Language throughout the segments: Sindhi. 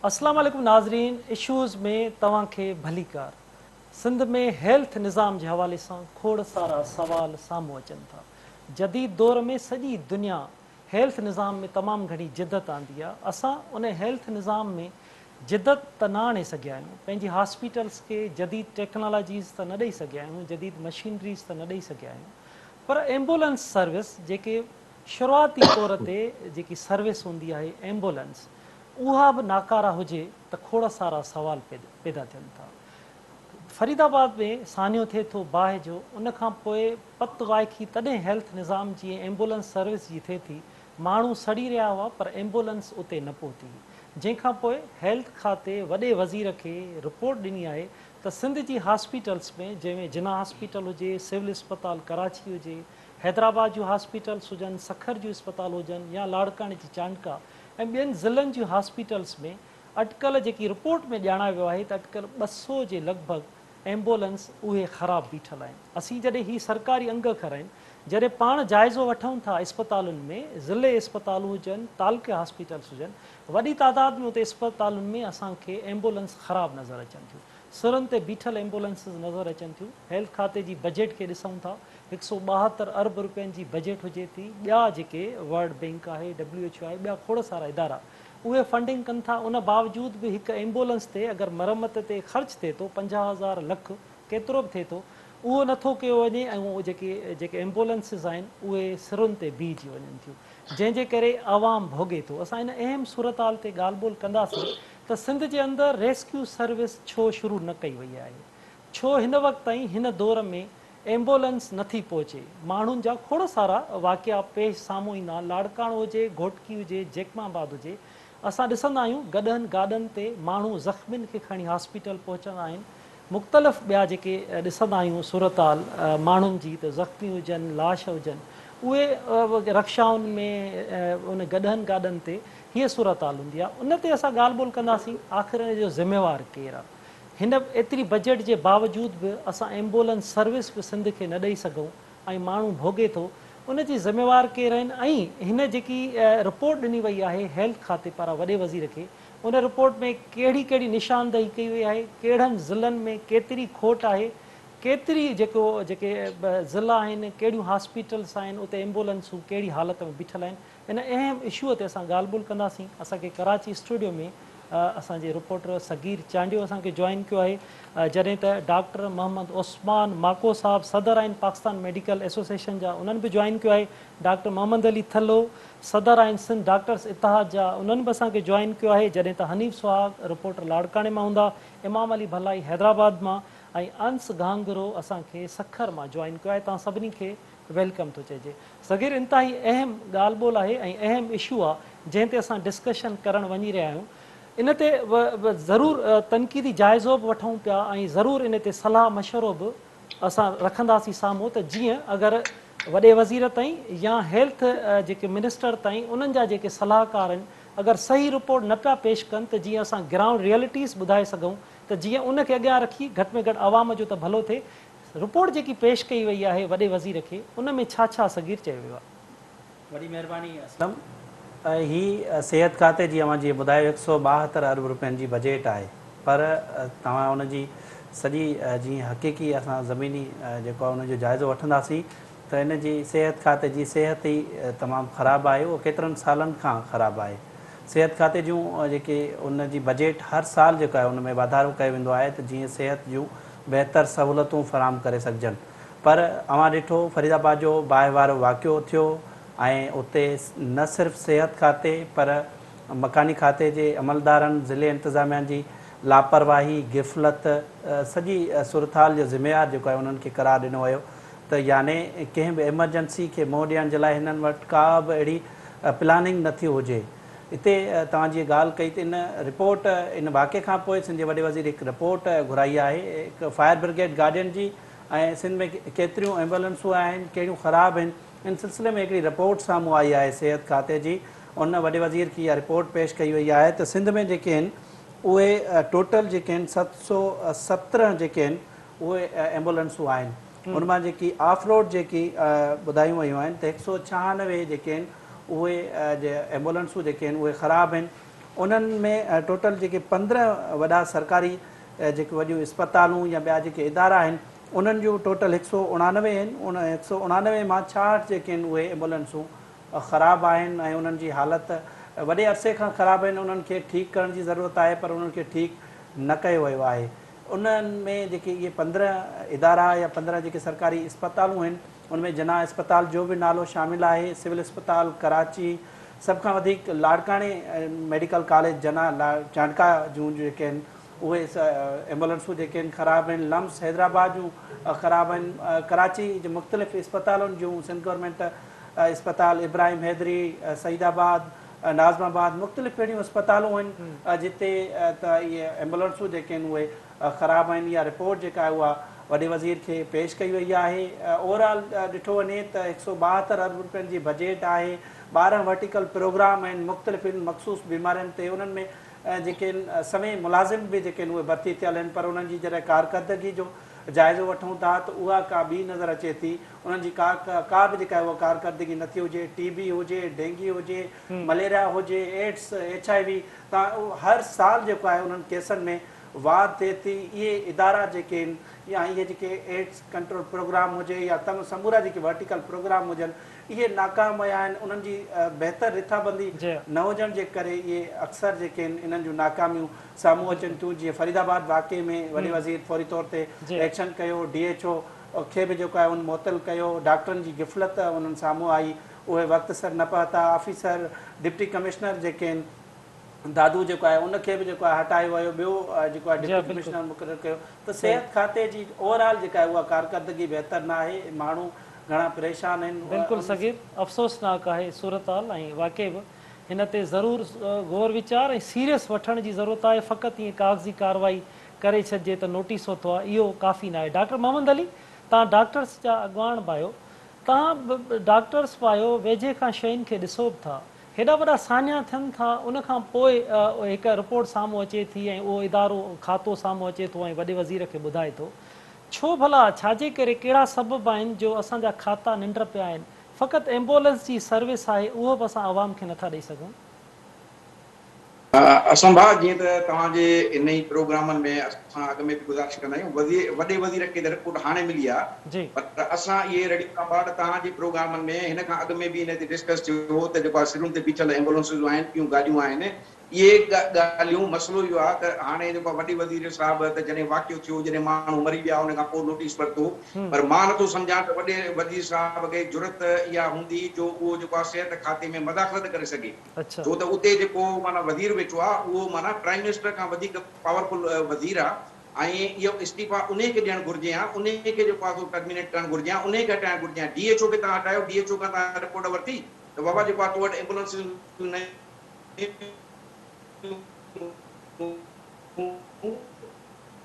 اسلام عليڪم ناظرين اشوز ۾ توهان کي ڀليڪار. سنڌ ۾ هيلٿ نظام جي حوالي سان کوڙ سارا سوال سامهون اچن ٿا. جديد دور ۾ سڄي دنيا هيلٿ نظام ۾ تمام گهڻي جدت آندي آ. اسان ان هيلٿ نظام ۾ جدت ته نه آڻي سگهيا آهيون، پنهنجي هاسپيٽلز کي جديد ٽيڪنالاجيز ته نه ڏئي سگهيا آهيون، جديد مشينريز ته نه ڏئي سگهيا آهيون پر ايمبولنس سروس جيڪي شروعاتي طور تي جيڪي سروس هوندي آهي ايمبولنس اها به ناڪاره هجي ته کوڙ سارا سوال پيدا ٿين ٿا. فريد آباد ۾ سانحو ٿئي ٿو باهه جو، ان کان پوء پت وائکي تڏهن هيلٿ نظام جي ۽ ايمبولنس سروس جي ٿئي ٿي، ماڻهو سڙي رهيا هئا پر ايمبولنس اتي نه پهتي، جنهن کان پوء هيلٿ کاتي وڏي وزير کي رپورٽ ڏني آهي ته سنڌ جي هاسپيٽلس ۾ جنهن ۾ جناح هاسپيٽل هجي، سول اسپتال ڪراچي هجي، حيدرآباد جون هاسپيٽلس هجن، سکر جون اسپتال هجن يا لاڙڪاڻي جي چانڊڪا ۽ ٻين ضلعن جون هاسپيٽلس ۾ اٽڪل جيڪي رپورٽ ۾ ڄاڻايو ويو آهي ته اٽڪل 200 جي لڳ ڀڳ ايمبولنس اهي خراب بيٺل آهن. اسين جڏهن هي سرڪاري انگ اکر آهن جڏهن پاڻ جائزو وٺون ٿا اسپتالن ۾ ضلعي اسپتالون هجن تعلقي هاسپيٽلس هجن وڏي تعداد ۾ اتي اسپتالن ۾ اسان کي ايمبولنس خراب نظر اچن ٿيون سرن تي بيٺل ايمبولنسز نظر اچن ٿيون هيلٿ کاتي جي بجيٽ کي ڏسون ٿا 172 ارب روپين جي بجيٽ هجي ٿي، ٻيا جيڪي ورلڊ بينڪ آهي، ڊبليو ايڇ او آهي، ٻيا کوڙ سارا ادارا اهي فنڊنگ ڪن ٿا، ان باوجود به هڪ ايمبولنس تي اگر مرمت تي خرچ ٿئي ٿو 50 هزار لک ڪيترو به ٿئي ٿو اهو نه ٿو ڪيو وڃي ۽ اهي جيڪي جيڪي ايمبولنسز آهن اهي سرن تي بيهجي وڃن ٿيون جنهن جي ڪري عوام ڀوڳي ٿو. اسان ان اهم صورتحال تي ڳالهه ٻولهه ڪنداسين ته سنڌ جي اندر ريسڪيو سروس ڇو شروع نه ڪئي وئي آهي؟ ڇو هن وقت تائين هن دور ۾ ايمبولنس نٿي پهچي، ماڻهن جا کوڙ سارا واقعا پيش سامهون ايندا آهن، لاڙڪاڻو هجي، گهوٽڪي هجي، جيڪب آباد هجي، اسان ڏسندا آهيون گڏهن گاڏن تي ماڻهو زخمين کي کڻي هاسپيٽل پهچندا آهن، مختلف ٻيا جيڪي ڏسندا آهيون صورتحال ماڻهن جي ته زخمي هجن، لاش هجن، اهي رڪشائن ۾ ان گڏهن گاڏن تي هيء صورتحال هوندي آهي، ان تي اسان ڳالهه ٻولهه ڪنداسين، آخر ان جو ذميوار ڪير آهي؟ هن ايتري بجيٽ جي باوجود به اسان ايمبولنس سروس به سنڌ کي نه ڏئي سگهون ۽ ماڻهو ڀوڳي ٿو ان جي ذميوار ڪير آهن ۽ هن جيڪي رپورٽ ڏني وئي آهي هيلٿ کاتي پاران وڏي وزير کي ان رپورٽ ۾ ڪهڙي ڪهڙي نشاندهي ڪئي وئي آهي ڪهڙن ضلعن ۾ ڪيتري کوٽ آهي ڪيتري جيڪو جيڪي ضلعا آهن ڪهڙيون هاسپيٽلس آهن اتي ايمبولنسون ڪهڙي حالت ۾ بيٺل آهن ان اهم اشوء تي اسان ڳالهه ٻولهه ڪنداسين. اسان کي ڪراچي اسٽوڊيو ۾ اسان جي رپورٽر صغير چانڊيو اسان کي جوائن ڪيو آهي جڏهن ته ڊاڪٽر محمد عثمان ماڪو صاحب صدر آهن پاڪستان ميڊيڪل ايسوسيئيشن جا انهن به جوائن ڪيو آهي ڊاڪٽر محمد علي ٿلهو صدر آهن سنڌ ڊاڪٽرس اتحاد جا انهن به اسان کي جوائن ڪيو آهي جڏهن ته حنيف سهاڳ رپورٽر لاڙڪاڻي مان هوندا امام علي ڀلائي حيدرآباد مان ۽ انس گهانگهرو اسان کي سکر مان جوائن ڪيو آهي توهان سڀني کي welcome ٿو چئجي. صغير انتهائي اهم ڳالهه ٻولهه آهي ۽ اهم اشو آ جنهن تي اسان ڊسڪشن ڪرڻ وڃي رهيا آهيون ان تي ضرور تنقيدي جائزو به وٺون پيا ۽ ضرور ان تي صلاح مشورو به اسان رکنداسين سامهون ته جيئن اگر وڏي وزير تائين يا هيلٿ جيڪي منسٽر تائين انهن جا جيڪي صلاحڪار آهن اگر صحيح رپورٽ نه پيا پيش ڪن ته جيئن اسان گرائونڊ ريئلٽيز ٻڌائي سگهون ته جيئن ان کي اڳيان رکي گهٽ ۾ گهٽ عوام جو ته ڀلو ٿئي رپورٽ جيڪي پيش ڪئي وئي آهي وڏي وزير کي ان ۾ ڇا ڇا صغير چيو ويو آهي. وڏي مهرباني اسلم. هي صحت کاتي جي اوهان جيئن ٻڌايو 172 ارب روپين جي بجيٽ آهي پر توهان ان جي سڄي جيئن حقيقي اسان زميني جيڪو آهي ان جو جائزو وٺنداسين ته ان جي صحت کاتي جي صحت ئي تمام خراب آهي اهو ڪيترن سالن کان خراب آهي صحت کاتي جون جيڪي ان جي بجيٽ هر سال جيڪو آهي ان ۾ واڌارو ڪيو ويندو آهي ته جيئن صحت جون بهتر سهولتون فراهم ڪري سگهجن پر اوهان ڏٺو فريد آباد جو باهه وارو واقعو ٿيو ۽ اتي نه صرف صحت کاتي پر مڪاني کاتي جي عملدارن ضلعي انتظاميا جي لاپرواهي غفلت سڄي صورتحال جو ذميوار جيڪو آهي انهن کي قرار ڏنو ويو ته يعني ڪنهن به ايمرجنسي کي منهن ڏيڻ جي لاء هنن وٽ ڪا به اهڙي پلاننگ نه ٿي هجي. اتي توهان جيئن ڳالهه ڪئي ته ان رپورٽ ان واقعي کان پوء سنڌ جي وڏي وزير هڪ رپورٽ گهرائي آهي هڪ فائر برگيڊ گاڏين جي ۽ سنڌ ۾ ڪيتريون ايمبولنسون آهن ڪهڙيون خراب آهن ان سلسلي ۾ هڪڙي رپورٽ سامهون آئي آهي صحت کاتي جي ان وڏي وزير کي اها رپورٽ پيش ڪئي وئي آهي ته سنڌ ۾ جيڪي آهن اهي ٽوٽل جيڪي آهن 717 جيڪي آهن اهي ايمبولنسون آهن ان مان جيڪي آف روڊ جيڪي ٻڌايون ويون آهن ته 196 جيڪي آهن اهي ايمبولنسون جيڪي آهن اهي خراب آهن انهن ۾ ٽوٽل جيڪي 15 وڏا سرڪاري جيڪي وڏيون اسپتالون يا ٻيا جيڪي ادارا آهن انهن جون ٽوٽل 189 آهن ان 189 مان 66 جيڪي آهن اهي ايمبولينسون خراب آهن ۽ انهن جي حالت وڏي عرصي کان خراب آهن انهن کي ٺيڪ ڪرڻ جي ضرورت آهي پر انهن کي ٺيڪ نه ڪيو ويو آهي انهن ۾ جيڪي اهي 15 ادارا يا 15 جيڪي سرڪاري اسپتالون آهن ان ۾ جناح اسپتال جو به نالو شامل آهي سول اسپتال ڪراچي سڀ کان وڌيڪ لاڙڪاڻي ميڊيڪل ڪاليج جناح چانڊڪا جون جيڪي آهن اهي ايمبولنسون جيڪي آهن خراب آهن، لمس حيدرآباد جون خراب آهن، ڪراچي جي مختلف اسپتالن جون سنڌ گورنمينٽ اسپتال ابراهيم حيدري، سعيد آباد، ناظم آباد مختلف اهڙيون اسپتالون آهن جتي ته اهي ايمبولنسون جيڪي آهن اهي خراب آهن اها رپورٽ جيڪا آهي اها وڏي وزير کي پيش ڪئي وئي آهي اوور آل ڏٺو وڃي ته 172 ارب روپين جي بجيٽ آهي 12 ورٽيڪل پروگرام آهن مختلف مخصوص بيمارين تي انهن ۾ جيڪي سوين ملازم به جيڪي آهن اهي ڀرتي ٿيل آهن پر انهن جي جڏهن ڪارڪردگي جو جائزو وٺون ٿا ته اها ڪا ٻي نظر اچي ٿي انهن جي ڪا ڪا به جيڪا آهي اها ڪارڪردگي نٿي هجي ٽي بي هجي ڊينگي هجي مليريا هجي ايڊس ايڇ I V تان هر سال جيڪو آهي انهن ڪيسن ۾ واڌ ٿئي ٿي اهي ادارا جيڪي آهن يا اهي جيڪي ايڊس ڪنٽرول پروگرام هجي يا تم سمورا جيڪي ورٽيڪل پروگرام هجن اهي ناڪام ويا آهن انهن جي بهتر رٿابندي نه هجڻ جي ڪري اهي اڪثر جيڪي آهن انهن جون ناڪاميون سامهون اچن ٿيون جيئن فريد آباد واقعي ۾ وڏي وزير فوري طور تي ايڪشن ڪيو ڊي ايڇ او کي به جيڪو آهي ان معطل ڪيو ڊاڪٽرن جي غفلت انهن سامهون آئي اهي وقت سر نه پهتا آفيسر ڊپٽي ڪمشنر جيڪي آهن دادو جيڪو آهي ان کي به جيڪو آهي هٽايو ويو ٻيو جيڪو آهي ڊپٽي ڪمشنر مقرر ڪيو ته صحت کاتي جي اوور آل جيڪا آهي اها ڪارڪردگي بهتر نه آهي ماڻهو گهڻا پريشان آهن. بلڪل صغير افسوسناڪ آهي صورتحال ۽ واقعي به هن تي ضرور غور ويچار ۽ سيريس وٺڻ جي ضرورت آهي فقط ائين ڪاغذي ڪارروائي ڪري ڇڏجي ته نوٽيس ورتو آهي اهو ڪافي ناهي ڊاڪٽر محمد علي توهان ڊاڪٽرس جا اڳواڻ به آهيو توهان به ڊاڪٽرس به آهيو ويجهي کان شين کي ڏسو به ٿا هيڏا وڏا سانحا ٿين ٿا ان کان پوء هڪ رپورٽ سامهون اچي ٿي ۽ اهو ادارو کاتو سامهون اچي ٿو ۽ وڏي وزير کي ٻڌائي ٿو ڇو ڀلا ڇاجي ڪري ڪهڙا سبب آهن جو اسان جا کاتا ننڊ پيا آهن فقط ايمبولنس جي سروس آهي اهو به اسان عوام کي نٿا ڏئي سگهون. اسلم ڀاء جيئن ته توهان جي انهي پروگرامن ۾ اسان اڳ ۾ به گذارش ڪندا آهيون وزير وڏي وزير کي ته رپورٽ هاڻي ملي آهي پر اسان اهي رڙيون رانڀاٽ توهان جي پروگرامن ۾ هن کان اڳ ۾ به انهي تي ڊسڪس ٿيو هو ته جيڪو آهي سرن تي بيٺل ايمبولنسز آهن ٻيون گاڏيون آهن اهي ڳالهيون مسئلو اهو آهي ته هاڻي جيڪو آهي وڏي وزير صاحب ته جڏهن واقعو ٿيو جڏهن ماڻهو مري ويا ان کان پوء نوٽيس ورتو پر مان نٿو سمجهان ته وڏي وزير صاحب کي جرئت اها هوندي جو اهو جيڪو آهي صحت کاتي ۾ مداخلت ڪري سگهي. ڇو ته اتي جيڪو معنيٰ وزير ويٺو آ اهو معنيٰ پرائيم منسٽر کان وڌيڪ پاورفل وزير آ ۽ اهو استعيفا انهي کي ڏيڻ گهرجي ها انهي کي جيڪو آ سو ٽرمينيٽ ڪرڻ گهرجي ها انهي کي هٽائڻ گهرجي ها ڊي ايڇ او کي توهان هٽايو ڊي ايڇ او کان توهان رپورٽ ورتي ته بابا جيڪو آ تو وٽ ايمبولنسز نه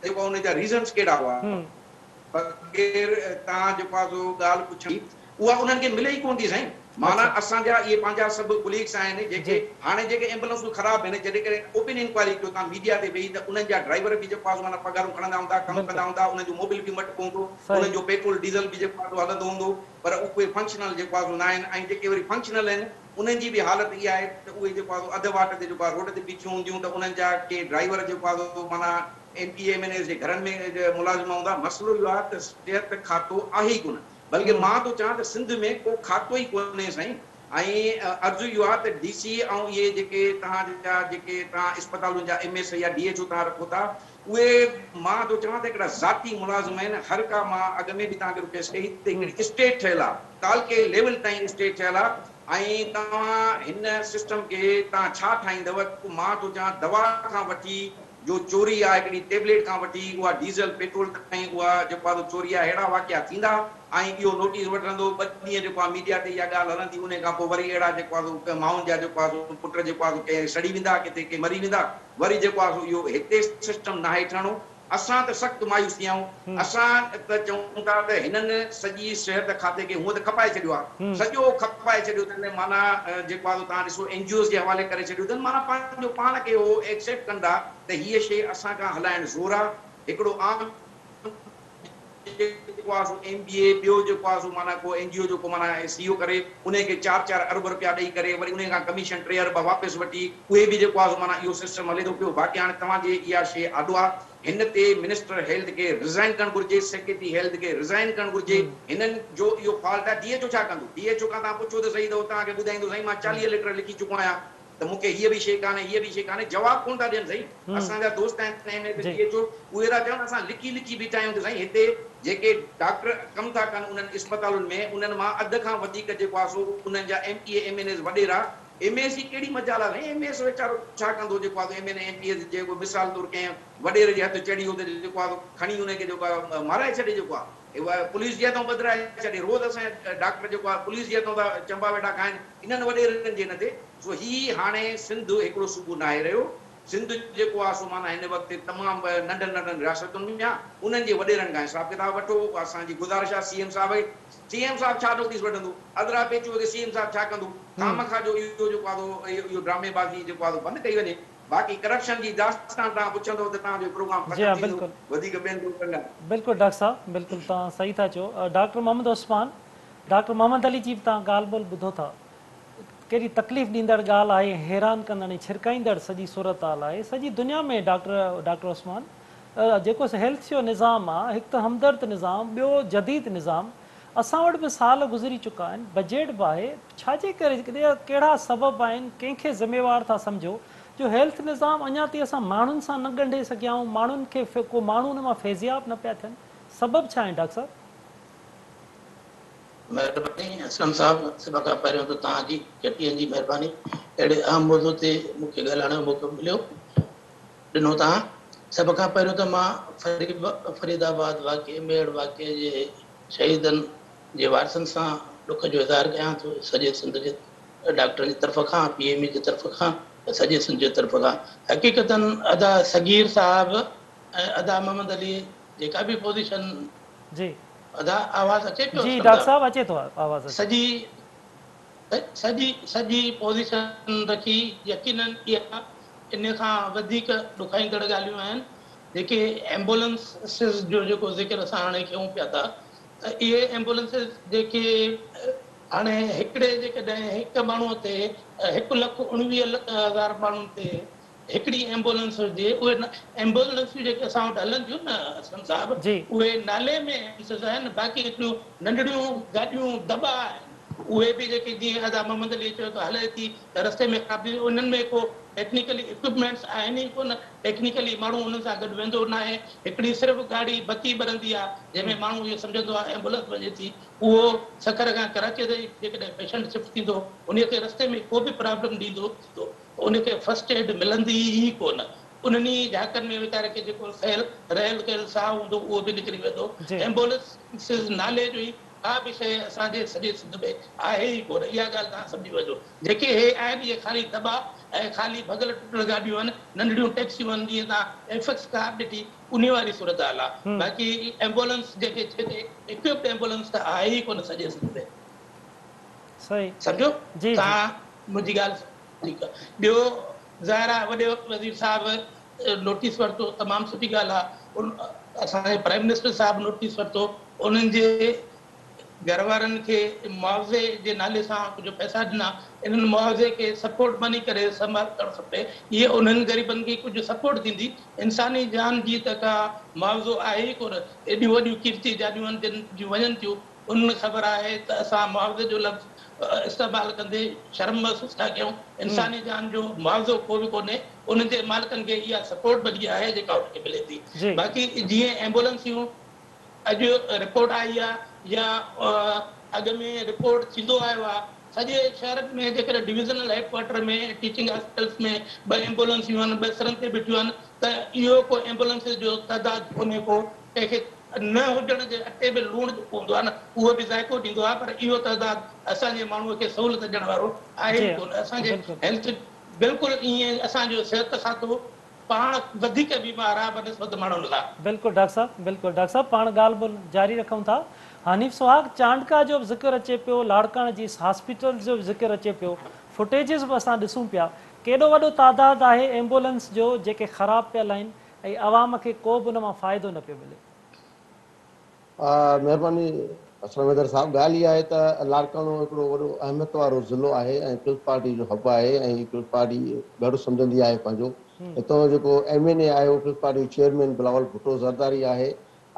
جيڪو آ ان جا ريزنس ڪهڙا هئا بغير توهان جيڪو آ سو ڳالهه پڇڻ جي اها انهن کي ملي ئي ڪونه ٿي سائين معنيٰ اسان جا اهي پنهنجا سڀ ڪليگس آهن جيڪي هاڻي جيڪي ايمبولنسون خراب آهن جڏهن ڪڏهن اوپن انڪوائري ڪيو توهان ميڊيا تي ويهي ته انهن جا ڊرائيور به جيڪو آ سو معنيٰ پگهارون کڻندا هوندا ڪم ڪندا هوندا انهن جو موبل به مٽ پوندو انهن جو پيٽرول ڊيزل به جيڪو آ سو هلندو هوندو پر اهي فنڪشنل جيڪو آ سو ناهن ۽ جيڪي وري فنڪشنل آهن انهن جي به حالت اها آهي ته اهي جيڪو آ سو اڌ واٽ تي جيڪو آ روڊ تي بيٺيون هونديون ته انهن جا ڪي ڊرائيور جيڪو آ سو معنيٰ M P A M N As جي گهرن ۾ ملازم هوندا، مسئلو اهو آهي ته صحت کاتو آهي ئي ڪونه، بلڪه مان ٿو چوان ته سنڌ ۾ ڪو کاتو ئي ڪونهي سائين ۽ عرض اهو آهي ته ڊي سي ۽ اهي جيڪي توهان جا جيڪي توهان اسپتالن جا ايم ايس يا ڊي ايڇ او توهان رکو ٿا اهي مان ٿو چوان ته هڪڙا ذاتي ملازم آهن هر ڪا مان اڳ ۾ به توهان کي رڪويسٽ ڪئي ته هڪڙي اسٽيٽ ٺهيل آهي تعلقي ليول تائين اسٽيٽ ٺهيل آهي ۽ توهان هن سسٽم کي توهان ڇا ٺاهيندؤ مان ٿو چوان دوا کان وٺي جو چوري آ هڪڙي ٽيبليٽ کان وٺي اها ڊيزل پيٽرول تائين اها جيڪو آ سو چوري آ ههڙا واقعا ٿيندا ۽ اهو نوٽيس وٺندو ٻه ڏينهن جيڪو آ ميڊيا تي اها ڳالهه هلندي انهي کان پوء وري اهڙا جيڪو آ سو مائن جا جيڪو آ سو پٽ جيڪو آ سو ڪي سڙي ويندا ڪٿي ڪي مري ويندا وري جيڪو آ سو اهو هتي سسٽم ناهي ٺهڻو اسان ته سخت مايوس ٿي آهيون. اسان ته چئون ٿا ته هنن سڄي صحت کاتي کي هونء ته کپائي ڇڏيو آهي. سڄو کپائي ڇڏيو اٿن معنيٰ جيڪو آهي سو توهان ڏسو اين جي اوز جي حوالي ڪري ڇڏيو اٿن معنيٰ پنهنجو پاڻ کي هو ايڪسيپٽ ڪندا ته هيء شيء اسان کان هلائڻ زور آهي. هڪڙو عام جيڪو آهي سو ايم بي اي ٻيو جيڪو آهي سو معنيٰ ڪو اين جي او جو ڪو معنيٰ سي او ڪري انهي کي چار چار ارب رپيا ڏئي ڪري وري انهي کان ڪميشن ٽي ارب واپس وٺي اهي به جيڪو آهي سو معنيٰ اهو سسٽم هلي ٿو پيو باقي هاڻي توهان جي اها شيء آڏو آهي هن تي منسٽر هيلٿ کي ريزائن ڪرڻ گهرجي سيڪريٽري هيلٿ کي ريزائن ڪرڻ گهرجي هنن جو اهو فالٽ آهي ڊي ايڇ او ڇا ڪندو ڊي ايڇ او کان توهان پڇو ته صحيح ته هو توهان کي ٻڌائيندو سائين مان 40 ليٽر لکي چڪو آهيان ته مون کي هيء به شيء ڪانهي، هيء به شيء ڪانهي، جواب ڪونه ٿا ڏين سائين. اسان جا دوست آهن M S D H O, اهي ٿا چون اسان لڪي لڪي بيٺا آهيون ته سائين هتي جيڪي ڊاڪٽر ڪم ٿا ڪن انهن اسپتالن ۾ انهن مان اڌ کان وڌيڪ جيڪو آهي سو انهن جا M P A M N As وڏيرا، ايم ايس جي ڪهڙي مجال آهي سائين، ايم ايس ويچارو ڇا ڪندو جيڪو آهي سو M N A M P As جيڪو مثال طور ڪنهن وڏيري جي هٿ چڙهي ويو ته جيڪو آهي سو کڻي ان کي جيڪو آهي مارائي ڇڏي جيڪو آهي پوليس جي هٿون ٻڌرائي ڇڏي، روز اسان جا ڊاڪٽر جيڪو آهي پوليس جي هٿون ٿا چنبا ويٺا کائن. انهن وڏيرن جي ان تي سو هي هاڻي سنڌ هڪڙو صوبو ناهي رهيو، سنڌ جيڪو آهي سو معنيٰ هن وقت تمام ننڍن ننڍن رياستن ۾ آهي، انهن جي وڏيرن کان حساب ڪتاب وٺو، اسان جي گذارش آهي سي ايم صاحب کي، سي ايم صاحب ڇا نوٽيس وٺندو، ادرا پيچوء کي سي ايم صاحب ڇا ڪندو، خامخواه جو اهو جيڪو آهي سو اهو ڊرامي بازي جيڪو آهي سو بند ڪئي وڃي، باقي ڪرپشن جي داستان توهان پڇندو ته توهان جو پروگرام جي ها ختم ٿيندو، بلڪل. وڌيڪ ٻين دوستن کان. بلڪل ڊاڪٽر صاحب بلڪل توهان صحيح ٿا چئو ڊاڪٽر محمد عثمان ڊاڪٽر محمد علي جي به توهان ڳالهه ٻولهه ٻڌو ٿا. ڪيڏي تڪليف ڏيندڙ ڳالهه آهي ۽ حيران ڪندڙ ۽ ڇرڪائيندڙ سڄي صورتحال آهي. سڄي دنيا ۾ ڊاڪٽر ڊاڪٽر عثمان جيڪو هيلٿ جو نظام آ هڪ ته همدرد نظام ٻيو جديد نظام اسان وٽ به سال گذري چڪا آهن بجيٽ به آهي ڇا جي ڪري ڪهڙا سبب آهن ڪنهن کي ذميوار ٿا سمجهو جو هيلٿ نظام اڃا تائين اسان ماڻهن سان نه ڳنڍي سگهيا آهيون ماڻهن کي ڪو ماڻهو ان مان فيضياب نه پيا ٿين سبب ڇا آهن ڊاڪٽر صاحب؟ مهرباني اسلم صاحب سڀ کان پهريون ته توهان جي ڪي ٽي اين جي مهرباني اهڙي اهم موضوع تي مون کي ڳالهائڻ جو موقعو مليو ڏنو توهان سڀ کان پهريون ته مان فريد آباد واقعي ميهڙ واقعي جي شهيدن جي وارثن سان ڏک جو اظهار ڪيان ٿو سڄي سنڌ جي ڊاڪٽرن جي طرف کان پي ايم اي جي طرف کان سڄي سنڌ جي طرف کان حقيقتن ادا صغير صاحب ۽ ادا محمد علي جيڪا به پوزيشن جي. ادا آواز اچي پيو جي ڊاڪٽر صاحب اچي ٿو آواز اچي. سڄي سڄي سڄي پوزيشن رکي يقينن اها ان کان وڌيڪ ڏکائيندڙ ڳالهيون آهن جيڪي ايمبولنسز جو جيڪو ذڪر اسان هاڻي ڪيون پيا ٿا ته اهي ايمبولنسز جيڪي هاڻي هڪڙي جيڪڏهن هڪ ماڻهو تي هڪ لک 19 هزار ماڻهن تي هڪڙي ايمبولنس هجي، اهي ايمبولنسون جيڪي اسان وٽ هلن ٿيون نه اسلم صاحب، اهي نالي ۾ ايمبولنسز آهن، باقي هڪڙيون ننڍڙيون گاڏيون دٻا آهن، اهي به جيڪي جيئن ادا محمد علي چيو ته هلي ٿي ته رستي ۾ خراب ٿي انهن ۾ ڪو ٽيڪنيڪلي اڪوپمينٽس آهن ئي ڪونه، ٽيڪنيڪلي ماڻهو انهن سان گڏ ويندو ناهي، هڪڙي صرف گاڏي بتي ٻرندي آهي، جنهن ۾ ماڻهو اهو سمجهندو آهي ايمبولنس وڃي ٿي، اهو سکر کان ڪراچيء تائين جيڪڏهن پيشنٽ شفٽ ٿيندو، انهي کي رستي ۾ ڪو به پرابلم ڏيندو ٿيندو. ان کي فرسٽ ايڊ ملندي ئي ڪونه. انهن ئي جهاڪن ۾ ويچاري کي جيڪو سهيل رهيل ڪيل ساهه هوندو اهو به نڪري ويندو. ايمبولنسز نالي جو ئي ڪا به شيء اسان جي سڄي سنڌ ۾ آهي ئي ڪونه. اها ڳالهه توهان سمجهي وڃو. جيڪي هي آهن اهي خالي دٻا ۽ خالي ڀڳل ٽٽل گاڏيون آهن، ننڍڙيون ٽيڪسيون آهن جيئن توهان ايف ايڪس ڪار ڏٺي انهي واري صورتحال آهي. باقي ايمبولنس جيڪي چئجي اڪوپڊ ايمبولنس ته آهي ئي ڪونه سڄي سنڌ ۾. صحيح سمجهيو جي جي. توهان منهنجي ڳالهه ٺيڪ آ ٻيو ظاهر آ وڏي وزير صاحب نوٽيس ورتو تمام سٺي ڳالهه آ ان اسان جي پرائم منسٽر صاحب نوٽيس ورتو انهن جي گهر وارن کي معاوضي جي نالي سان ڪجهه پئسا ڏنا انهن معاوضي کي سپورٽ مني ڪري استعمال ڪرڻ کپي اهي انهن غريبن کي ڪجهه سپورٽ ٿيندي انساني جان جي ته ڪا معاوضو آهي ئي ڪونه ايڏيون وڏيون قيمتي جانيون آهن جن جون وڃن ٿيون انهن کي خبر آهي ته اسان معاوضي جو لفظ استعمال ڪندي شرم محسوس ٿا ڪيون، انساني جان جو معاوضو ڪو به ڪونهي، انهن جي مالڪن کي اها سپورٽ ملي آهي جيڪا انهن کي ملي ٿي. باقي جيئن ايمبولنسيون اڄ رپورٽ آئي آهي يا اڳ ۾ رپورٽ ٿيندو آيو آهي، سڄي شهرن ۾ جيڪڏهن divisional head quarter ۾ teaching hospitals ۾ ٻه ايمبولنسيون آهن، ٻه سرن تي بيٺيون آهن ته اهو ڪو ايمبولنسز جو تعداد ڪونهي ڪو ڪنهن کي نه هجڻ جي اٽي ۾ لوڻ جيڪو هوندو آهي نه اهو به ذائقو ڏيندو آهي پر اهو تعداد اسان جي ماڻهوء کي سهولت ڏيڻ وارو آهي ئي ڪونه. اسان جي هيلٿ بلڪل ائين اسان جو صحت کاتو پاڻ وڌيڪ بيمار آهي بنسبت ماڻهن کان. بلڪل ڊاڪٽر صاحب بلڪل ڊاڪٽر صاحب پاڻ ڳالهه ٻولهه جاري رکون ٿا حنيف سهاڳ چانڊڪا جو به ذڪر اچي پيو لاڙڪاڻي جي هاسپيٽلز جو به ذڪر اچي پيو فوٽيجز به اسان ڏسون پيا ڪيڏو وڏو تعداد آهي ايمبولنس جو جيڪي خراب پيل آهن ۽ عوام کي ڪو به ان مان فائدو نه پيو ملي. مهرباني اسلم حيدر صاحب ڳالهه اها آهي ته لاڙڪاڻو هڪڙو وڏو اهميت وارو ضلعو آهي ۽ پيپلز پارٽي جو حب آهي ۽ پيپلز پارٽي ڳڙهه سمجهندي آهي پنهنجو هتان جو جيڪو ايم اين اي آهي اهو پيپلز پارٽي جو چيئرمين بلاول ڀٽو زرداري آهي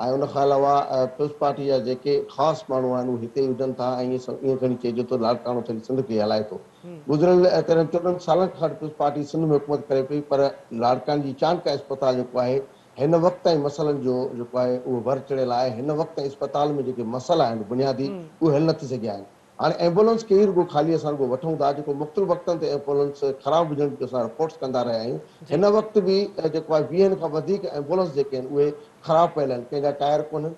۽ ان کان علاوه پيپلز پارٽي جا جيڪي خاص ماڻهو آهن اهي هتي ئي هجن ٿا ۽ ائين کڻي چئجي ٿو لاڙڪاڻو سڄي سنڌ کي هلائي ٿو گذريل تيرنهن چوڏهن سالن کان پيپلز پارٽي سنڌ ۾ حڪومت ڪري پئي پر لاڙڪاڻي جي چانڊڪا اسپتال جيڪو آهي هن وقت تائين مسئلن جو جيڪو آهي اهو ور چڙهيل آهي، هن وقت تائين اسپتال ۾ جيڪي مسئلا آهن بنيادي اهي حل نه ٿي سگهيا آهن. هاڻي ايمبولنس کي ئي رڳو خالي اسان رڳو وٺون ٿا جيڪو مختلف وقتن تي ايمبولنس خراب هجڻ جون اسان رپورٽس ڪندا رهيا آهيون، هن وقت به جيڪو آهي ويهن کان وڌيڪ ايمبولنس جيڪي آهن اهي خراب پيل آهن، ڪنهن جا ٽائر ڪونهن،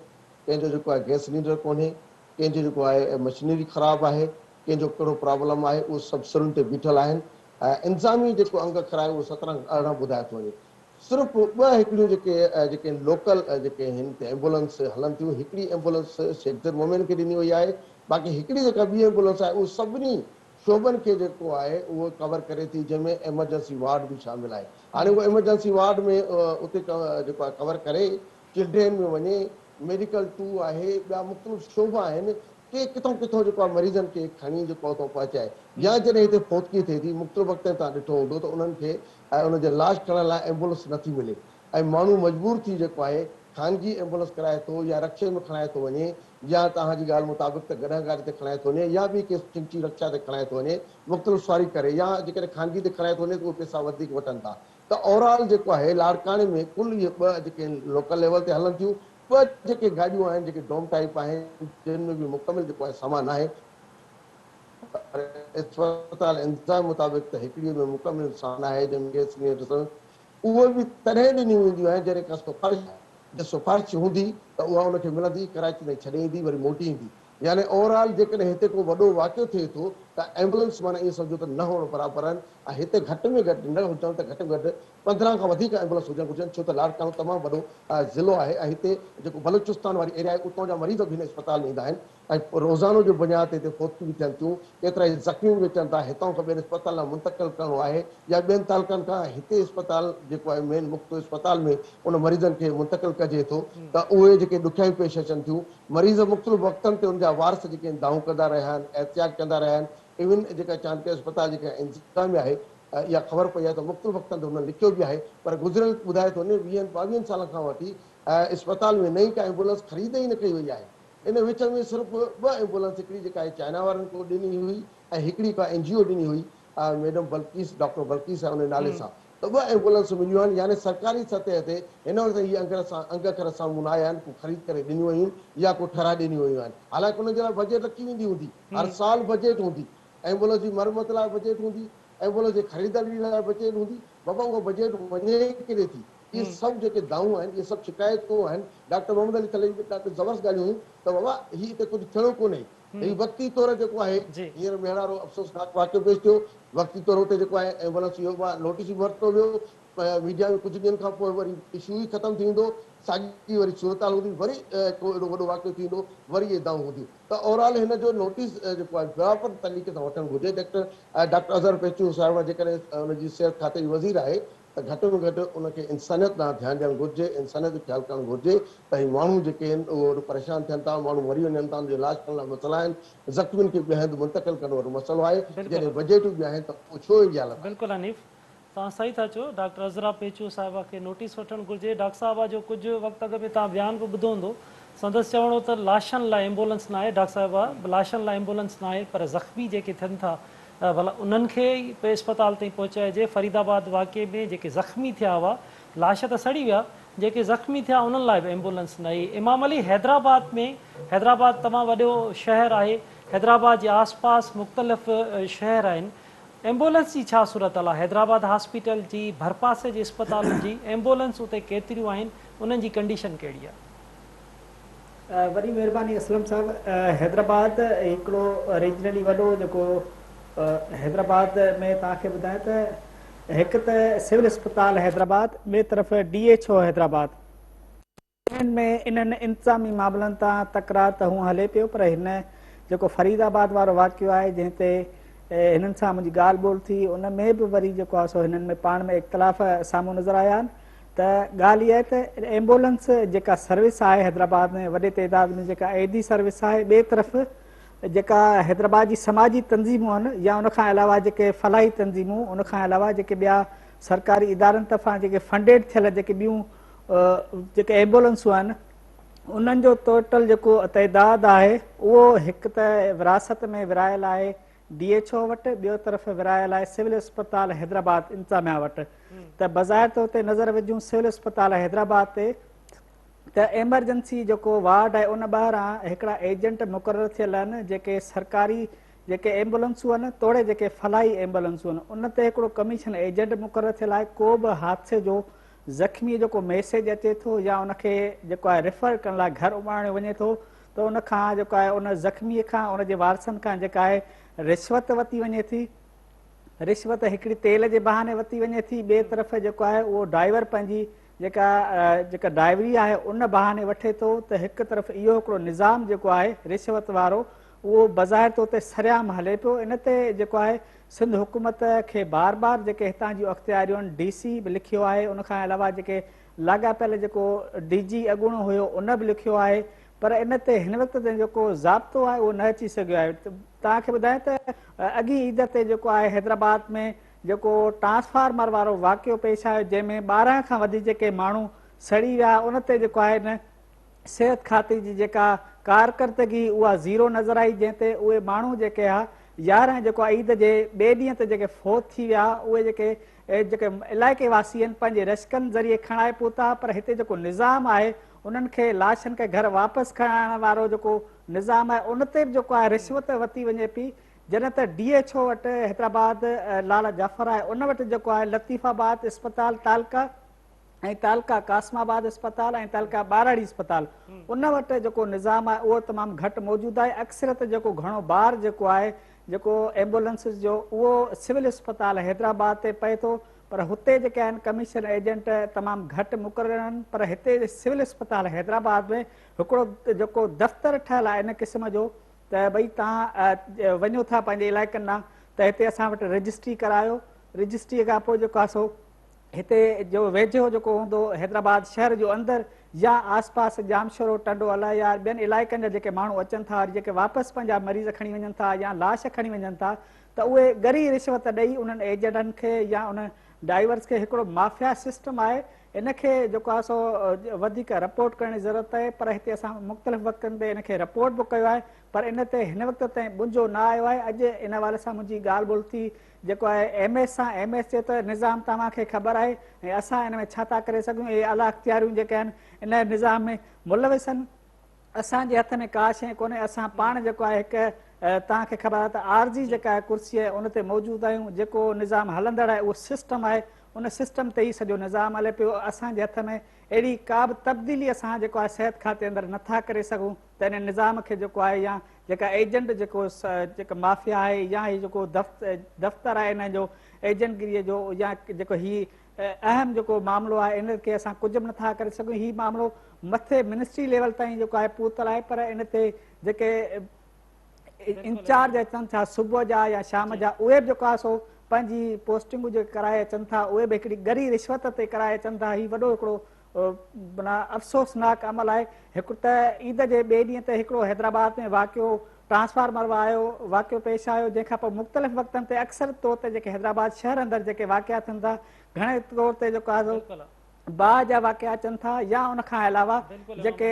ڪنهن جو جيڪو آهي گئس سلينڊر ڪونهي، ڪنهن جو جيڪو آهي مشنري خراب آهي، ڪنهن جو ڪهڙو پرابلم آهي اهو سڀ سرن تي بيٺل آهن ۽ انتظامي جيڪو انگ اکر آهي اهو سترهن کان ارڙهن ٻڌايو ٿو وڃي. صرف ٻه هڪڙيون جيڪي جيڪي لوڪل جيڪي هن تي ايمبولنس هلن ٿيون هڪڙي ايمبولنس شيخ زيد مومن کي ڏني وئي آهي باقي هڪڙي جيڪا ٻي ايمبولنس آهي اهو سڀني شعبن کي جيڪو آهي اهو ڪور ڪري ٿي جنهن ۾ ايمرجنسي وارڊ به شامل آهي هاڻي اهو ايمرجنسي وارڊ ۾ اتي جيڪو آهي ڪور ڪري چلڊرين ۾ وڃي ميڊيڪل ٽو آهي ٻيا مختلف شعبا آهن ڪي ڪٿان ڪٿان جيڪو آهي مريضن کي کڻي جيڪو اتان پهچائي يا جڏهن هتي فوتگي ٿئي ٿي مختلف وقتن تان ڏٺو هوندو ته انهن کي ۽ ان جي لاش کڻڻ لاء ايمبولنس نٿي ملي ۽ ماڻهو مجبور ٿي جيڪو آهي خانگي ايمبولنس ڪرائي ٿو يا رڪشي ۾ کڻائي ٿو وڃي يا توهان جي ڳالهه مطابق ته گڏهه گاڏي تي کڻائي ٿو وڃي يا ٻي ڪنهن چنگچي رڪشا تي کڻائي ٿو وڃي مختلف سواري ڪري يا جيڪڏهن خانگي تي کڻائي ٿو وڃي ته اهي پئسا وڌيڪ وٺن ٿا ته اوورآل جيڪو آهي لاڙڪاڻي ۾ ڪل اهي ٻه جيڪي لوڪل ليول تي هلن ٿيون ٻه جيڪي گاڏيون آهن جيڪي ڊوم ٽائيپ آهن جن ۾ به مڪمل جيڪو آهي سامان آهي پر اسپتال انتظام مطابق ته هڪڙيء ۾ مڪمل سامان آهي جنهن ۾ گئس سلينڊر سميت اهي به تڏهن ڏنيون وينديون آهن جڏهن ڪا سفارش جي سفارش هوندي ته اها ان کي ملندي ڪراچي تائين ڇڏي ايندي وري موٽي ايندي يعني اوور آل جيڪڏهن هتي ڪو وڏو واقعو ٿئي ٿو ته ايمبولنس معنيٰ ائين سمجهو ته نه هئڻ برابر آهن ۽ هتي گهٽ ۾ گهٽ نه هجڻ ته گهٽ ۾ گهٽ 15 کان وڌيڪ ايمبولنس هجڻ گهرجن ڇو ته لاڙڪاڻو تمام وڏو ضلعو آهي ۽ هتي جيڪو بلوچستان واري ايريا آهي اتان جا مريض به هن اسپتال ۾ ايندا آهن ۽ روزانو جي بنياد تي هتي فوتگيون به ٿين ٿيون، ڪيترائي زخمي به اچن ٿا، هتان کان ٻين اسپتالن ڏانهن منتقل ڪرڻو آهي يا ٻين تعلقن کان هتي اسپتال جيڪو آهي مين مکتو اسپتال ۾ ان مريضن کي منتقل ڪجي ٿو ته اهي جيڪي ڏکيائيون پيش اچن ٿيون مريض مختلف وقتن تي ان جا وارث جيڪي آهن دانهون ڪندا رهيا آهن احتجاج ڪندا رهيا آهن ايون جيڪا چانڊڪي اسپتال جيڪا انتظاميا آهي اها خبر پئي آهي ته مختلف وقتن تي هنن لکيو به آهي پر گذريل ٻڌايو ٿو وڃي ويهن ٻاويهن سالن کان وٺي اسپتال ۾ نئين ڪا ايمبولنس خريد ئي نه ڪئي وئي آهي. ان وچ ۾ صرف ٻه ايمبولنس هڪڙي جيڪا هي چائنا وارن ڪو ڏني هئي ۽ هڪڙي ڪا اين جي او ڏني هئي ميڊم بلقيس ڊاڪٽر بلقيس آهي ان نالي سان ته ٻه ايمبولنس مليون آهن يعني سرڪاري سطح تي هن وقت هي انگ اکر سامهون نه آيا آهن ڪو خريد ڪري ڏنيون ويون يا ڪو ٺهرائي ڏنيون ويون آهن حالانڪه انهن جي لاء بجيٽ رکي ويندي هوندي هر سال بجيٽ هوندي ايمبولنس جي مرمت لاء بجيٽ هوندي ايمبولنس جي خريداري لاء بجيٽ هوندي بابا اها بجيٽ وڃي ڪيڏي ٿي اهي سڀ جيڪي دانهون آهن، اهي سڀ شڪايتون آهن، ڊاڪٽر محمد علي ٿلهي جون به ڏاڍيون زبردست ڳالهيون هيون ته بابا هي هتي ڪجهه ٿيڻو ڪونهي، هي وقتي طور جيڪو آهي هينئر ميهڙارو افسوسناڪ واقعو پيش ٿيو، وقتي طور اتي جيڪو آهي ايمبولنس اهو نوٽيس به ورتو ويو، ميڊيا ۾ ڪجهه ڏينهن کان پوء وري اشو ئي ختم ٿي ويندو، ساڳي وري صورتحال هوندي، وري ڪو اهڙو وڏو واقعو ٿيندو، وري اهي دانهون هونديون ته اوورآل هن جو نوٽيس جيڪو آهي پراپر طريقي سان وٺڻ گهرجي، ڊاڪٽر اظهر پيچوهو صاحب جيڪڏهن ان جي صحت کاتي جي وزير آهي ته گهٽ ۾ گهٽ ان کي انسانيت ڏانهن ڌيان ڏيڻ گهرجي، انسانيت جو خيال ڪرڻ گهرجي ته هي ماڻهو جيڪي آهن اهي وڏو پريشان ٿين ٿا، ماڻهو مري وڃن ٿا، انهن جو علاج ڪرڻ لاء مسئلا آهن، زخمين کي ٻئي هنڌ منتقل ڪرڻ وڏو مسئلو آهي، جڏهن بجيٽون به آهن ته پوء ڇو اهڙي حالت آهي. بلڪل حنيف توهان صحيح ٿا چئو، ڊاڪٽر عذرا پيچوهو صاحبه کي نوٽيس وٺڻ گهرجي، ڊاڪٽر صاحبه جو ڪجهه وقت اڳ ۾ توهان بيان به ٻڌو هوندو، سندس چوڻ هو ته لاشن لاء ايمبولنس ناهي، ڊاڪٽر صاحبه لاشن لاء ايمبولنس ناهي پر زخمي جيڪي ٿين ٿا ڀلا انهن کي ئي پئي اسپتال تائين پهچائجي، فريد آباد واقعي ۾ جيڪي زخمي ٿيا هئا لاش ته سڙي ويا، جيڪي زخمي ٿيا انهن لاء به ايمبولنس نه هئي. امام علي حيدرآباد ۾ حيدرآباد تمام وڏو شهر آهي، حيدرآباد جي آس پاس مختلف شهر آهن، ايمبولنس جي ڇا صورتحال آهي، حيدرآباد هاسپيٽل جي ڀرپاسي جي اسپتالن جي ايمبولنس اتي ڪيتريون آهن، انهن جي ڪنڊيشن ڪهڙي آهي؟ وڏي مهرباني اسلم صاحب حيدرآباد هڪڙو ريجنلي وڏو جيڪو حيدرآباد ۾ توهان کي ٻڌايان ته هڪ ته سول اسپتال حيدرآباد ٻئي طرف ڊي ايڇ او حيدرآباد انهن ۾ انهن انتظامي معاملن تان تڪرار ته هونء هلي پيو پر هن جيڪو فريد آباد وارو واقعو آهي جنهن تي هنن سان منهنجي ڳالهه ٻولهه ٿي ان ۾ به وري جيڪو آهي سو هنن ۾ پاڻ ۾ اختلاف سامهون نظر آيا آهن. ته ڳالهه اها آهي ته ايمبولنس جيڪا سروس آهي حيدرآباد ۾ وڏي تعداد ۾ جيڪا ايڌي سروس آهي ٻئي طرف جيڪا حيدرآباد جي سماجي تنظيمون آهن يا ان کان علاوه جيڪي فلاحي تنظيمون ان کان علاوه جيڪي ٻيا سرڪاري ادارن طرفان جيڪي فنڊيڊ ٿيل جيڪي ٻيون جيڪي ايمبولنسون آهن انهن جو ٽوٽل جيڪو تعداد آهي اهو هڪ ته وراثت ۾ ورهايل آهي ڊي ايڇ او وٽ ٻيو طرف ورهايل آهي سول اسپتال حيدرآباد انتظاميا وٽ ته بظاهر طور تي نظر وجهون سول اسپتال حيدرآباد تي ته ايمرجنسي جيڪو وارڊ آهي ان ٻاهران هڪڙا ايجنٽ مقرر ٿيل آهن جيڪي سرڪاري جيڪي ايمبولنسون آهن توڙي جيڪي فلاحي ايمبولنسون آهن ان تي هڪڙو ڪميشن ايجنٽ مقرر ٿيل آهي ڪو به حادثي جو زخمي جو ڪو ميسيج اچي ٿو يا ان کي جيڪو آهي ريفر ڪرڻ لاء گهر اماڻيو وڃي ٿو ته ان کان جيڪو آهي ان زخمي کان ان جي وارثن کان جيڪا آهي رشوت وتي وڃي ٿي. رشوت هڪڙي تيل جي بهاني وتي وڃي ٿي ٻئي طرف جيڪو آهي اهو ڊرائيور پنهنجي جيڪا جيڪا ڊرائيوري آهي ان بهاني وٺي ٿو ته هڪ طرف اهو هڪڙو نظام جيڪو آهي رشوت وارو اهو بظاهر طور تي سرعام هلي پيو ان تي جيڪو آهي سنڌ حڪومت کي بار بار جيڪي هتان جون اختياريون آهن ڊي سي به لکيو آهي ان کان علاوه جيڪي لاڳاپيل جيڪو ڊي جي اڳوڻو هيو ان به لکيو آهي پر ان تي هن وقت تائين جيڪو ضابطو آهي اهو نه اچي سگهيو آهي توهان کي ٻڌايان ته اڳين عيد تي جيڪو آهي حيدرآباد ۾ جيڪو ٽرانسفارمر وارو واقعو پيش آيو جنهن ۾ 12 کان وڌيڪ جيڪي ماڻهو سڙي ويا ان تي جيڪو آهي نه صحت کاتي جي جيڪا ڪارڪردگي اها زيرو نظر آئي جنهن تي اهي ماڻهو جيڪي ها 11 جيڪو عيد جي ٻئي ڏينهن تي جيڪي فوت ٿي ويا اهي جيڪي جيڪي علائقي واسي آهن پنهنجي رشڪن ذريعي کڻائي پهتا پر هتي جيڪو نظام آهي انهن کي لاشن کي گهر واپس کڻائڻ وارو جيڪو نظام آهي ان تي به جيڪو آهي رشوت وتي وڃي پئي جڏهن ته ڊي ايڇ او وٽ حيدرآباد لالا جعفر آهي ان وٽ جيڪو آهي لطيف آباد اسپتال تعلقه ۽ تعلقه قاسم آباد اسپتال ۽ تعلقه ٻاراڙي اسپتال ان وٽ جيڪو نظام آهي اهو تمام گهٽ موجود آهي اڪثريت جيڪو گهڻو بار جيڪو آهي جيڪو ايمبولنسز جو اهو سول اسپتال حيدرآباد تي پئي ٿو پر هتي جيڪي آهن ڪميشن ايجنٽ تمام گهٽ مقرر آهن پر هتي سول اسپتال حيدرآباد ۾ هڪڙو جيڪو دفتر ٺهيل آهي ان قسم جو ته ڀئي توهان وڃو ٿا پنهنجي علائقن ڏانهن ته هتي اسان وٽ رجسٽري ڪرايو رجسٽري کان پوء جيڪو آهي سو هتي جو ويجهو جيڪو هوندو حيدرآباد شهر جو اندر يا آس پاس ڄامشورو، ٽنڊو الهه يار ٻين علائقن جا جيڪي ماڻهو اچن ٿا وري جيڪي واپس پنهنجا مريض کڻي وڃن ٿا يا لاش کڻي وڃن ٿا ته اهي ڳري رشوت ڏئي انهن ايجنٽن کي يا انهن ڊرائيورز کي هڪڙو مافيا سسٽم آهي ان کي جيڪو آهي سو وڌيڪ رپورٽ ڪرڻ جي ضرورت آهي پر هتي اسان مختلف وقتن تي ان کي رپورٽ به ڪيو آهي پر ان تي هن وقت تائين ٻنجو نه آيو آهي اڄ ان حوالي سان منهنجي ڳالهه ٻولهه ٿي جيڪو آهي ايم ايس سان ايم ايس چيو ته نظام توهان کي خبر آهي ۽ اسان ان ۾ ڇا ٿا ڪري سگهون اهي اعليٰ اختياريون جيڪي آهن ان نظام ۾ ملوث آهن اسان جي هٿ ۾ ڪا شيء ڪونهي اسان پاڻ جيڪو آهي هڪ توهان کي خبر آهي ته عارضي جيڪا آهي ڪرسي آهي ان تي موجود آهيون جيڪو نظام هلندڙ آهي اهو سسٽم آهي ان سسٽم تي ئي سڄو نظام هلي پيو اسان جي هٿ ۾ اهڙي ڪا به تبديلي اسان جيڪو آهي صحت کاتي اندر نٿا ڪري سگهون ته ان نظام کي جيڪو آهي يا جيڪا ايجنٽ جيڪو جيڪا مافيا آهي يا هي جيڪو دفتر آهي ان جو ايجنٽ گيري جو يا جيڪو هي اهم جيڪو معاملو آهي ان کي اسان ڪجهه به نٿا ڪري سگهون هي معاملو مٿي منسٽري ليول تائين جيڪو آهي پهتل آهي پر ان تي جيڪي انچارج اچن ٿا صبح جا يا شام جا اهي به جيڪو آهي سو پنهنجي پوسٽنگون جيڪي ڪرائي اچن ٿا اهي به هڪڙي ڳري رشوت تي ڪرائي اچن ٿا هي وڏو هڪڙو معنيٰ افسوسناڪ عمل آهي هڪ ته عيد جي ٻئي ڏينهن تي هڪڙو حيدرآباد ۾ واقعو ٽرانسفارمر آيو واقعو پيش آيو جنهن کان پوء مختلف وقتن تي اڪثر طور تي جيڪي حيدرآباد شهر اندر جيڪي واقعا ٿين ٿا گهڻي طور تي جيڪو آهي سو باهه جا واقعا اچن ٿا يا ان کان علاوه جيڪي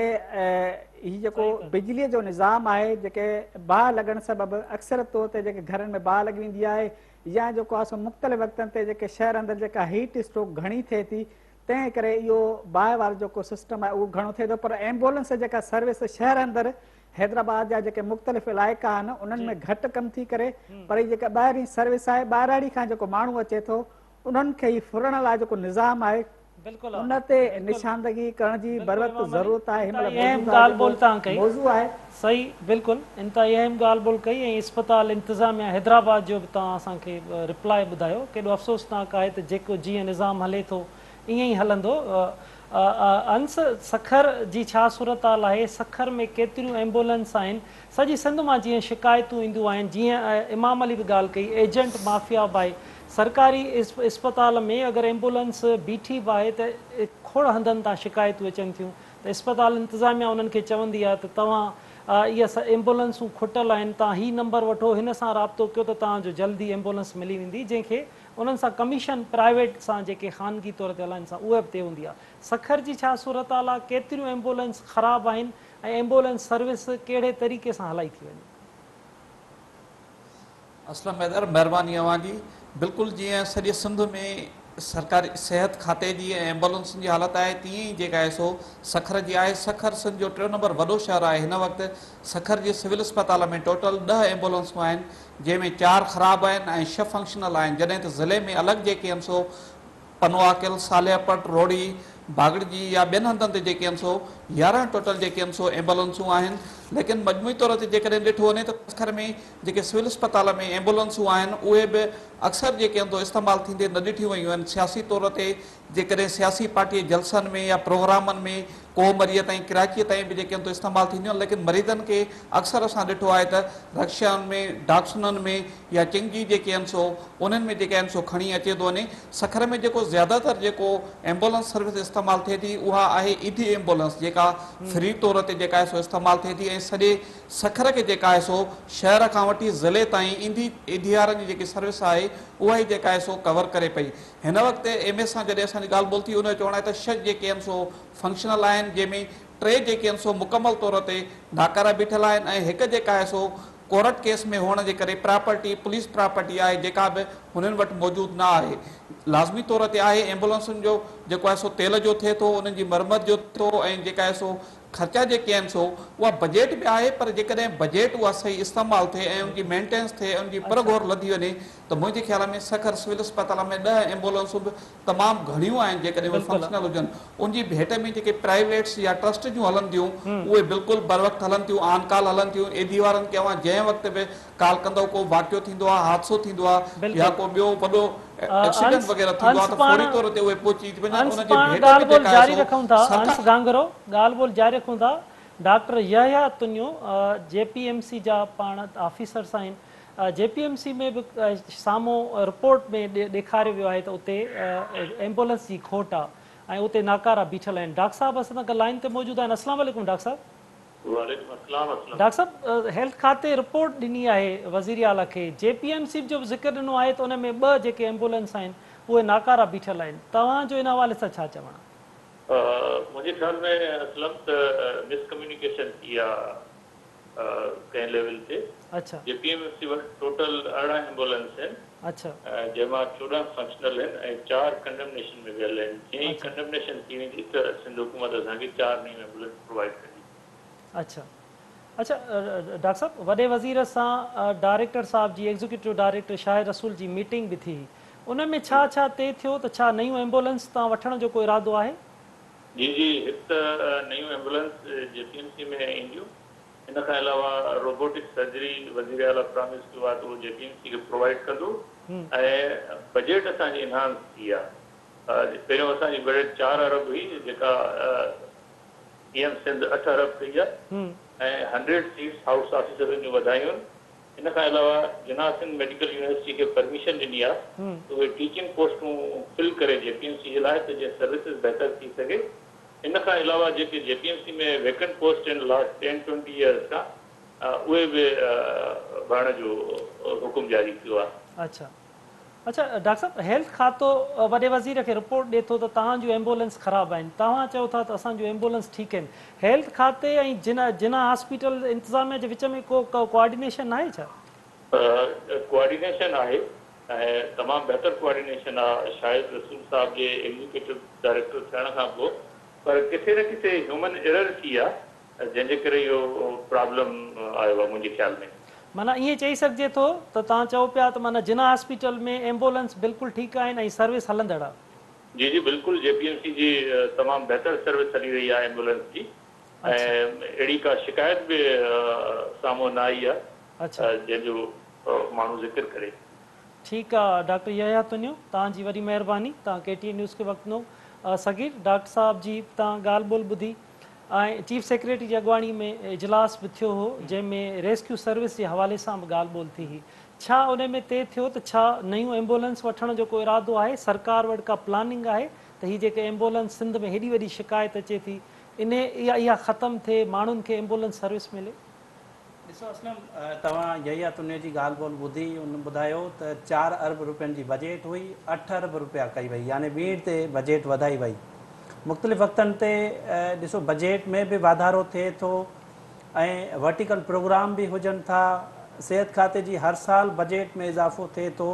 هي جيڪو بجلي جو نظام آهي جيڪي باهه لڳڻ سبب اڪثر طور تي جيڪي گهرن ۾ باهه لڳي ويندي آهي يا جيڪو آهي سو مختلف وقتن تي جيڪي شهر اندر جيڪا هيٽ اسٽروڪ گهڻي ٿئي ٿي تنهن ڪري اهو باهه وارو جيڪو سسٽم آهي اهو گهڻو ٿئي ٿو پر ايمبولنس جيڪا سروس شهر اندر حيدرآباد جا جيڪي مختلف علائقا آهن انهن ۾ گهٽ ڪم ٿي ڪري پر هي جيڪا ٻاهرين سروس آهي ٻاهراڙي کان جيڪو ماڻهو اچي ٿو انهن کي هي ڦرڻ لاء جيڪو نظام آهي ان تي نشاندگي ڪرڻ جي بروقت ضرورت آهي هن مهل موجوده جيڪو موضوع آهي. صحيح بلڪل انتهائي اهم ڳالهه ٻولهه ڪئي ۽ اسپتال انتظاميا حيدرآباد جو به توهان اسان کي رپلاء ٻڌايو ڪيڏو افسوسناڪ آهي ته جيڪو جيئن نظام هلي ٿو ائين ئي هلندو انس سکر جي ڇا صورتحال آهي سکر ۾ ڪيتريون ايمبولنس آهن سڄي سنڌ مان جيئن شڪايتون اينديون آهن جيئن امام علي به ڳالهه ڪئي ايجنٽ مافيا به آهي سرڪاري اسپتال ۾ اگر ايمبولنس بيٺي به آهي ته کوڙ هنڌن تان شڪايتون اچن ٿيون ته اسپتال انتظاميا انهن کي چوندي آهي ته توهان اهي ايمبولنسون کٽل آهن توهان هي نمبر وٺو هن سان رابطو ڪيو ته توهان جو جلدي ايمبولنس ملي ويندي جنهن کي انهن سان ڪميشن پرائيويٽ سان جيڪي خانگي طور تي هلائن سان اها به طئي هوندي آهي. سکر جي ڇا صورتحال آهي ڪيتريون ايمبولنس خراب آهن ۽ ايمبولنس سروس ڪهڙي طريقي سان هلائي ٿي وڃي. اسلم حيدر مهرباني اوهان جي. بلڪل جيئن سڄي سنڌ ۾ سرڪاري صحت کاتي جي ۽ ايمبولنسن جي حالت آهي تيئن ئي جيڪا آهي سو سکر جي آهي. سکر سنڌ جو ٽيون نمبر وڏو شهر آهي. هن وقت سکر جي سول اسپتال ۾ ٽوٽل ڏهه ايمبولنسون آهن جنهن ۾ چار خراب آهن ۽ ڇهه فنڪشنل آهن جڏهن ته ضلعي ۾ الڳ جيڪي آهن سو پنوعاقل، صالح پٽ، روهڙي، باگڙجي يا ٻين هنڌن تي جيڪي آهن سو 11 ٽوٽل جيڪي آهن سو ايمبولنسون آهن ليڪن مجموعي طور تي جيڪڏهن ڏٺو وڃي ته سکر ۾ جيڪي سول اسپتال ۾ ايمبولنسون آهن اهي به اڪثر جيڪي آهن سو استعمال ٿيندي نه ڏٺيون ويون آهن سياسي طور تي جيڪڏهن سياسي پارٽي جي جلسن ۾ يا پروگرامن ۾ ڪوهه مريء تائين ڪراچيء تائين به جيڪي آهن سو استعمال ٿينديون آهن ليڪن مريضن کي اڪثر اسان ڏٺو آهي ته رڪشائن ۾ ڊاڪسنن ۾ يا چنگي جيڪي آهن سو انهن ۾ جيڪي آهن سو کڻي اچي ٿو وڃي. سکر ۾ جيڪو زياده تر جيڪو ايمبولنس سروس استعمال ٿئي ٿي اها آهي ايڌي ايمبولنس جيڪا فري طور تي جيڪا آهي سو استعمال ٿئي ٿي ۽ سڄي سکر کي جيڪا آهي سو شهر کان وٺي ضلعي تائين ايندي ايڌي وارن جي جيڪي سروس آهي اها ئي جيڪا آهي سو ڪور ڪري پئي. هن وقت ايم ايس سان جڏهن اسان جي ڳالهه ٻولهه ٿي ان جو چوڻ آهي ته ڇهه جيڪي آهن سو فنڪشنل آهن جنهن ۾ ٽي جيڪي آهن سو مڪمل طور تي ناڪاره بيٺل آهن ۽ هڪ جيڪا آهي سو ڪورٽ ڪيس ۾ هئڻ جي ڪري پراپرٽي پوليس پراپرٽي آهي جيڪا به هنن وٽ موجود نه آهي لازمي طور تي آهي ايمبولنسن جو جيڪو آهي سو تيل جو ٿئي ٿو انهن جي مرمت جو ٿئي ٿو ۽ جيڪا آهي سو خرچا جيڪي آهن سو اها بجيٽ به آهي پر جيڪڏهن بجيٽ اها صحيح استعمال ٿئي ۽ ان جي مينٽينس ٿئي ان جي پرگهور لڌي وڃي ته منهنجي خيال ۾ سکر سول اسپتال ۾ ڏهه ايمبولنسون به تمام گهڻيون آهن جيڪڏهن اهي فنڪشنل هجن ان جي ڀيٽ ۾ جيڪي پرائيويٽس يا ٽرسٽ جون هلن ٿيون اهي بلڪل بروقت هلن ٿيون آن ڪال هلن ٿيون ايڌي وارن کي اوهان جنهن وقت به ڪال ڪندؤ ڪو واقعو ٿيندو آهي حادثو ٿيندو آهي يا ڪو ٻيو وڏو ايڪسيڊنٽ وغيره ٿيندو آهي ته فوري طور تي اهي پهچي وڃن ان جي ڀيٽ ۾ جيڪا آهي سو سرڪار ڳالهه ٻولهه جاري رکون ٿا doctor Yahya Tunio J P M C جا پاڻ آفيسرس آهن جي پي ايم سي ۾ به سامهون رپورٽ ۾ ڏيکاريو ويو آهي ته اتي ايمبولنس جي کوٽ آهي ۽ اتي ناڪارا بيٺل آهن. ڊاڪٽر صاحب اسان سان گڏ لائين تي موجود آهن. السلام عليڪم ڊاڪٽر صاحب. وعليڪم السلام اسلم. ڊاڪٽر صاحب هيلٿ کاتي رپورٽ ڏني آهي وزير اعليٰ کي جي پي ايم سي جو به ذڪر ڏنو آهي ته ان ۾ ٻه جيڪي ايمبولنس آهن اهي ناڪارا بيٺل آهن توهان جو ان حوالي سان ڇا چوڻ آهي؟ منهنجي خيال ۾ اسلم ته مس ڪميونيڪيشن ٿي آهي ڪنهن ليول تي اڇا. جي پي ايم ايف سي وٽ ٽوٽل 18 ايمبولنس آهن اڇا. جنهن مان 14 فنڪشنل آهن ۽ چار ڪنڊمنيشن ۾ ويل آهن جيئن ئي اڇا. ڪنڊمنيشن ٿي ويندي ته سنڌ حڪومت اسان کي چار نيون ايمبولنس پرووائيڊ ڪندي. اڇا اڇا ڊاڪٽر صاحب وڏي وزير سان ڊائريڪٽر صاحب جي ايگزيڪيوٽو ڊائريڪٽر شاهد رسول جي ميٽنگ به ٿي هئي ان ۾ ڇا ڇا طئي ٿيو ته ڇا نيون ايمبولنس تان وٺڻ جو ڪو ارادو آهي؟ جي جي هڪ ته نيون ايمبولنس جي پي ايم سي ۾ اينديون ان کان علاوه روبوٽڪ سرجري وزير اعليٰ پرامس ڪيو آهي ته اهو جي پي ايم سي کي پرووائيڊ ڪندو ۽ بجيٽ اسان جي انهانس ٿي آهي پهريون اسان جي بجيٽ چار ارب هئي جيڪا سي ايم سنڌ اٺ ارب ڪئي آهي ۽ هنڊريڊ سيٽس هائوس آفيسرن جون وڌايون آهن ان کان علاوه جناح سنڌ ميڊيڪل يونيورسٽي کي پرميشن ڏني آهي ته اهي ٽيچنگ پوسٽون فل ڪري جي پي ايم سي جي لاء ته جيئن سروسز بهتر ٿي سگهي. ان کان علاوه جيڪي جي P M C ۾ vacant post آهن لاسٽ ٽين ٽوئنٽي يئرز کان اهي به ڀرڻ جو حڪم جاري ٿيو آهي. اڇا اڇا ڊاڪٽر صاحب هيلٿ کاتو وڏي وزير کي رپورٽ ڏي ٿو ته توهان جون ايمبولنس خراب آهن توهان چئو ٿا ته اسان جون ايمبولنس ٺيڪ آهن هيلٿ کاتي ۽ جناح هاسپيٽل انتظاميا جي وچ ۾ ڪو ڪوآرڊينيشن ناهي ڇا؟ ڪوآرڊينيشن آهي ۽ تمام بهتر ڪوآرڊينيشن آهي شاهد رسول صاحب جي ايگزيڪيوٽو ڊائريڪٽر ٿيڻ کان پوء پر ڪٿي نه ڪٿي هيومن ايرر ٿي آهي جنهن جي ڪري اهو پرابلم آيو آهي منهنجي خيال ۾. معنيٰ ائين چئي سگهجي ٿو ته توهان چئو پيا ته معنيٰ جناح هاسپيٽل ۾ ايمبولنس بلڪل ٺيڪ آهن ۽ سروس هلندڙ آهي. جي جي بلڪل جي پي ايم سي جي تمام بهتر سروس هلي رهي آهي ايمبولنس جي ۽ اهڙي ڪا شڪايت به سامهون نه آئي آهي جنهن جو ماڻهو ذڪر ڪري. ٺيڪ آ ڊاڪٽر يحيٰ تنيو توهان جي وڏي مهرباني توهان ڪي ٽي اين نيوز کي وقت ڏنو. صغير ڊاڪٽر صاحب جي توهان ڳالهه ٻولهه ٻڌي ۽ چيف سيڪريٽري جي اڳواڻي ۾ اجلاس به ٿيو هو جنهن ۾ ريسڪيو سروس جي حوالي سان به ڳالهه ٻولهه ٿي هئي. ڇا انهي ۾ طئي ٿيو ته ڇا نيون ايمبولنس وٺڻ جو ڪو ارادو آهي؟ سرڪار وٽ ڪا پلاننگ آهي ته هي جيڪي ايمبولنس سنڌ ۾ هيڏي وڏي شڪايت اچي ٿي انهي اها ختم ٿئي ماڻهن کي ايمبولنس سروس ملي؟ ڏسو اسلم توهان يحيٰ تنيو جي ڳالهه ٻولهه ٻڌي ان ٻڌايو ته چار ارب روپين جي بجيٽ هئي اٺ ارب روپيا ڪئي وئي يعني ٻيڻ تي بجيٽ وڌائي وئي مختلف وقتن تي ڏسو بجيٽ ۾ به واڌارو ٿئي ٿو ۽ ورٽيڪل پروگرام به هجن ٿا، صحت کاتي جي هر سال بجيٽ ۾ اضافو ٿئي ٿو،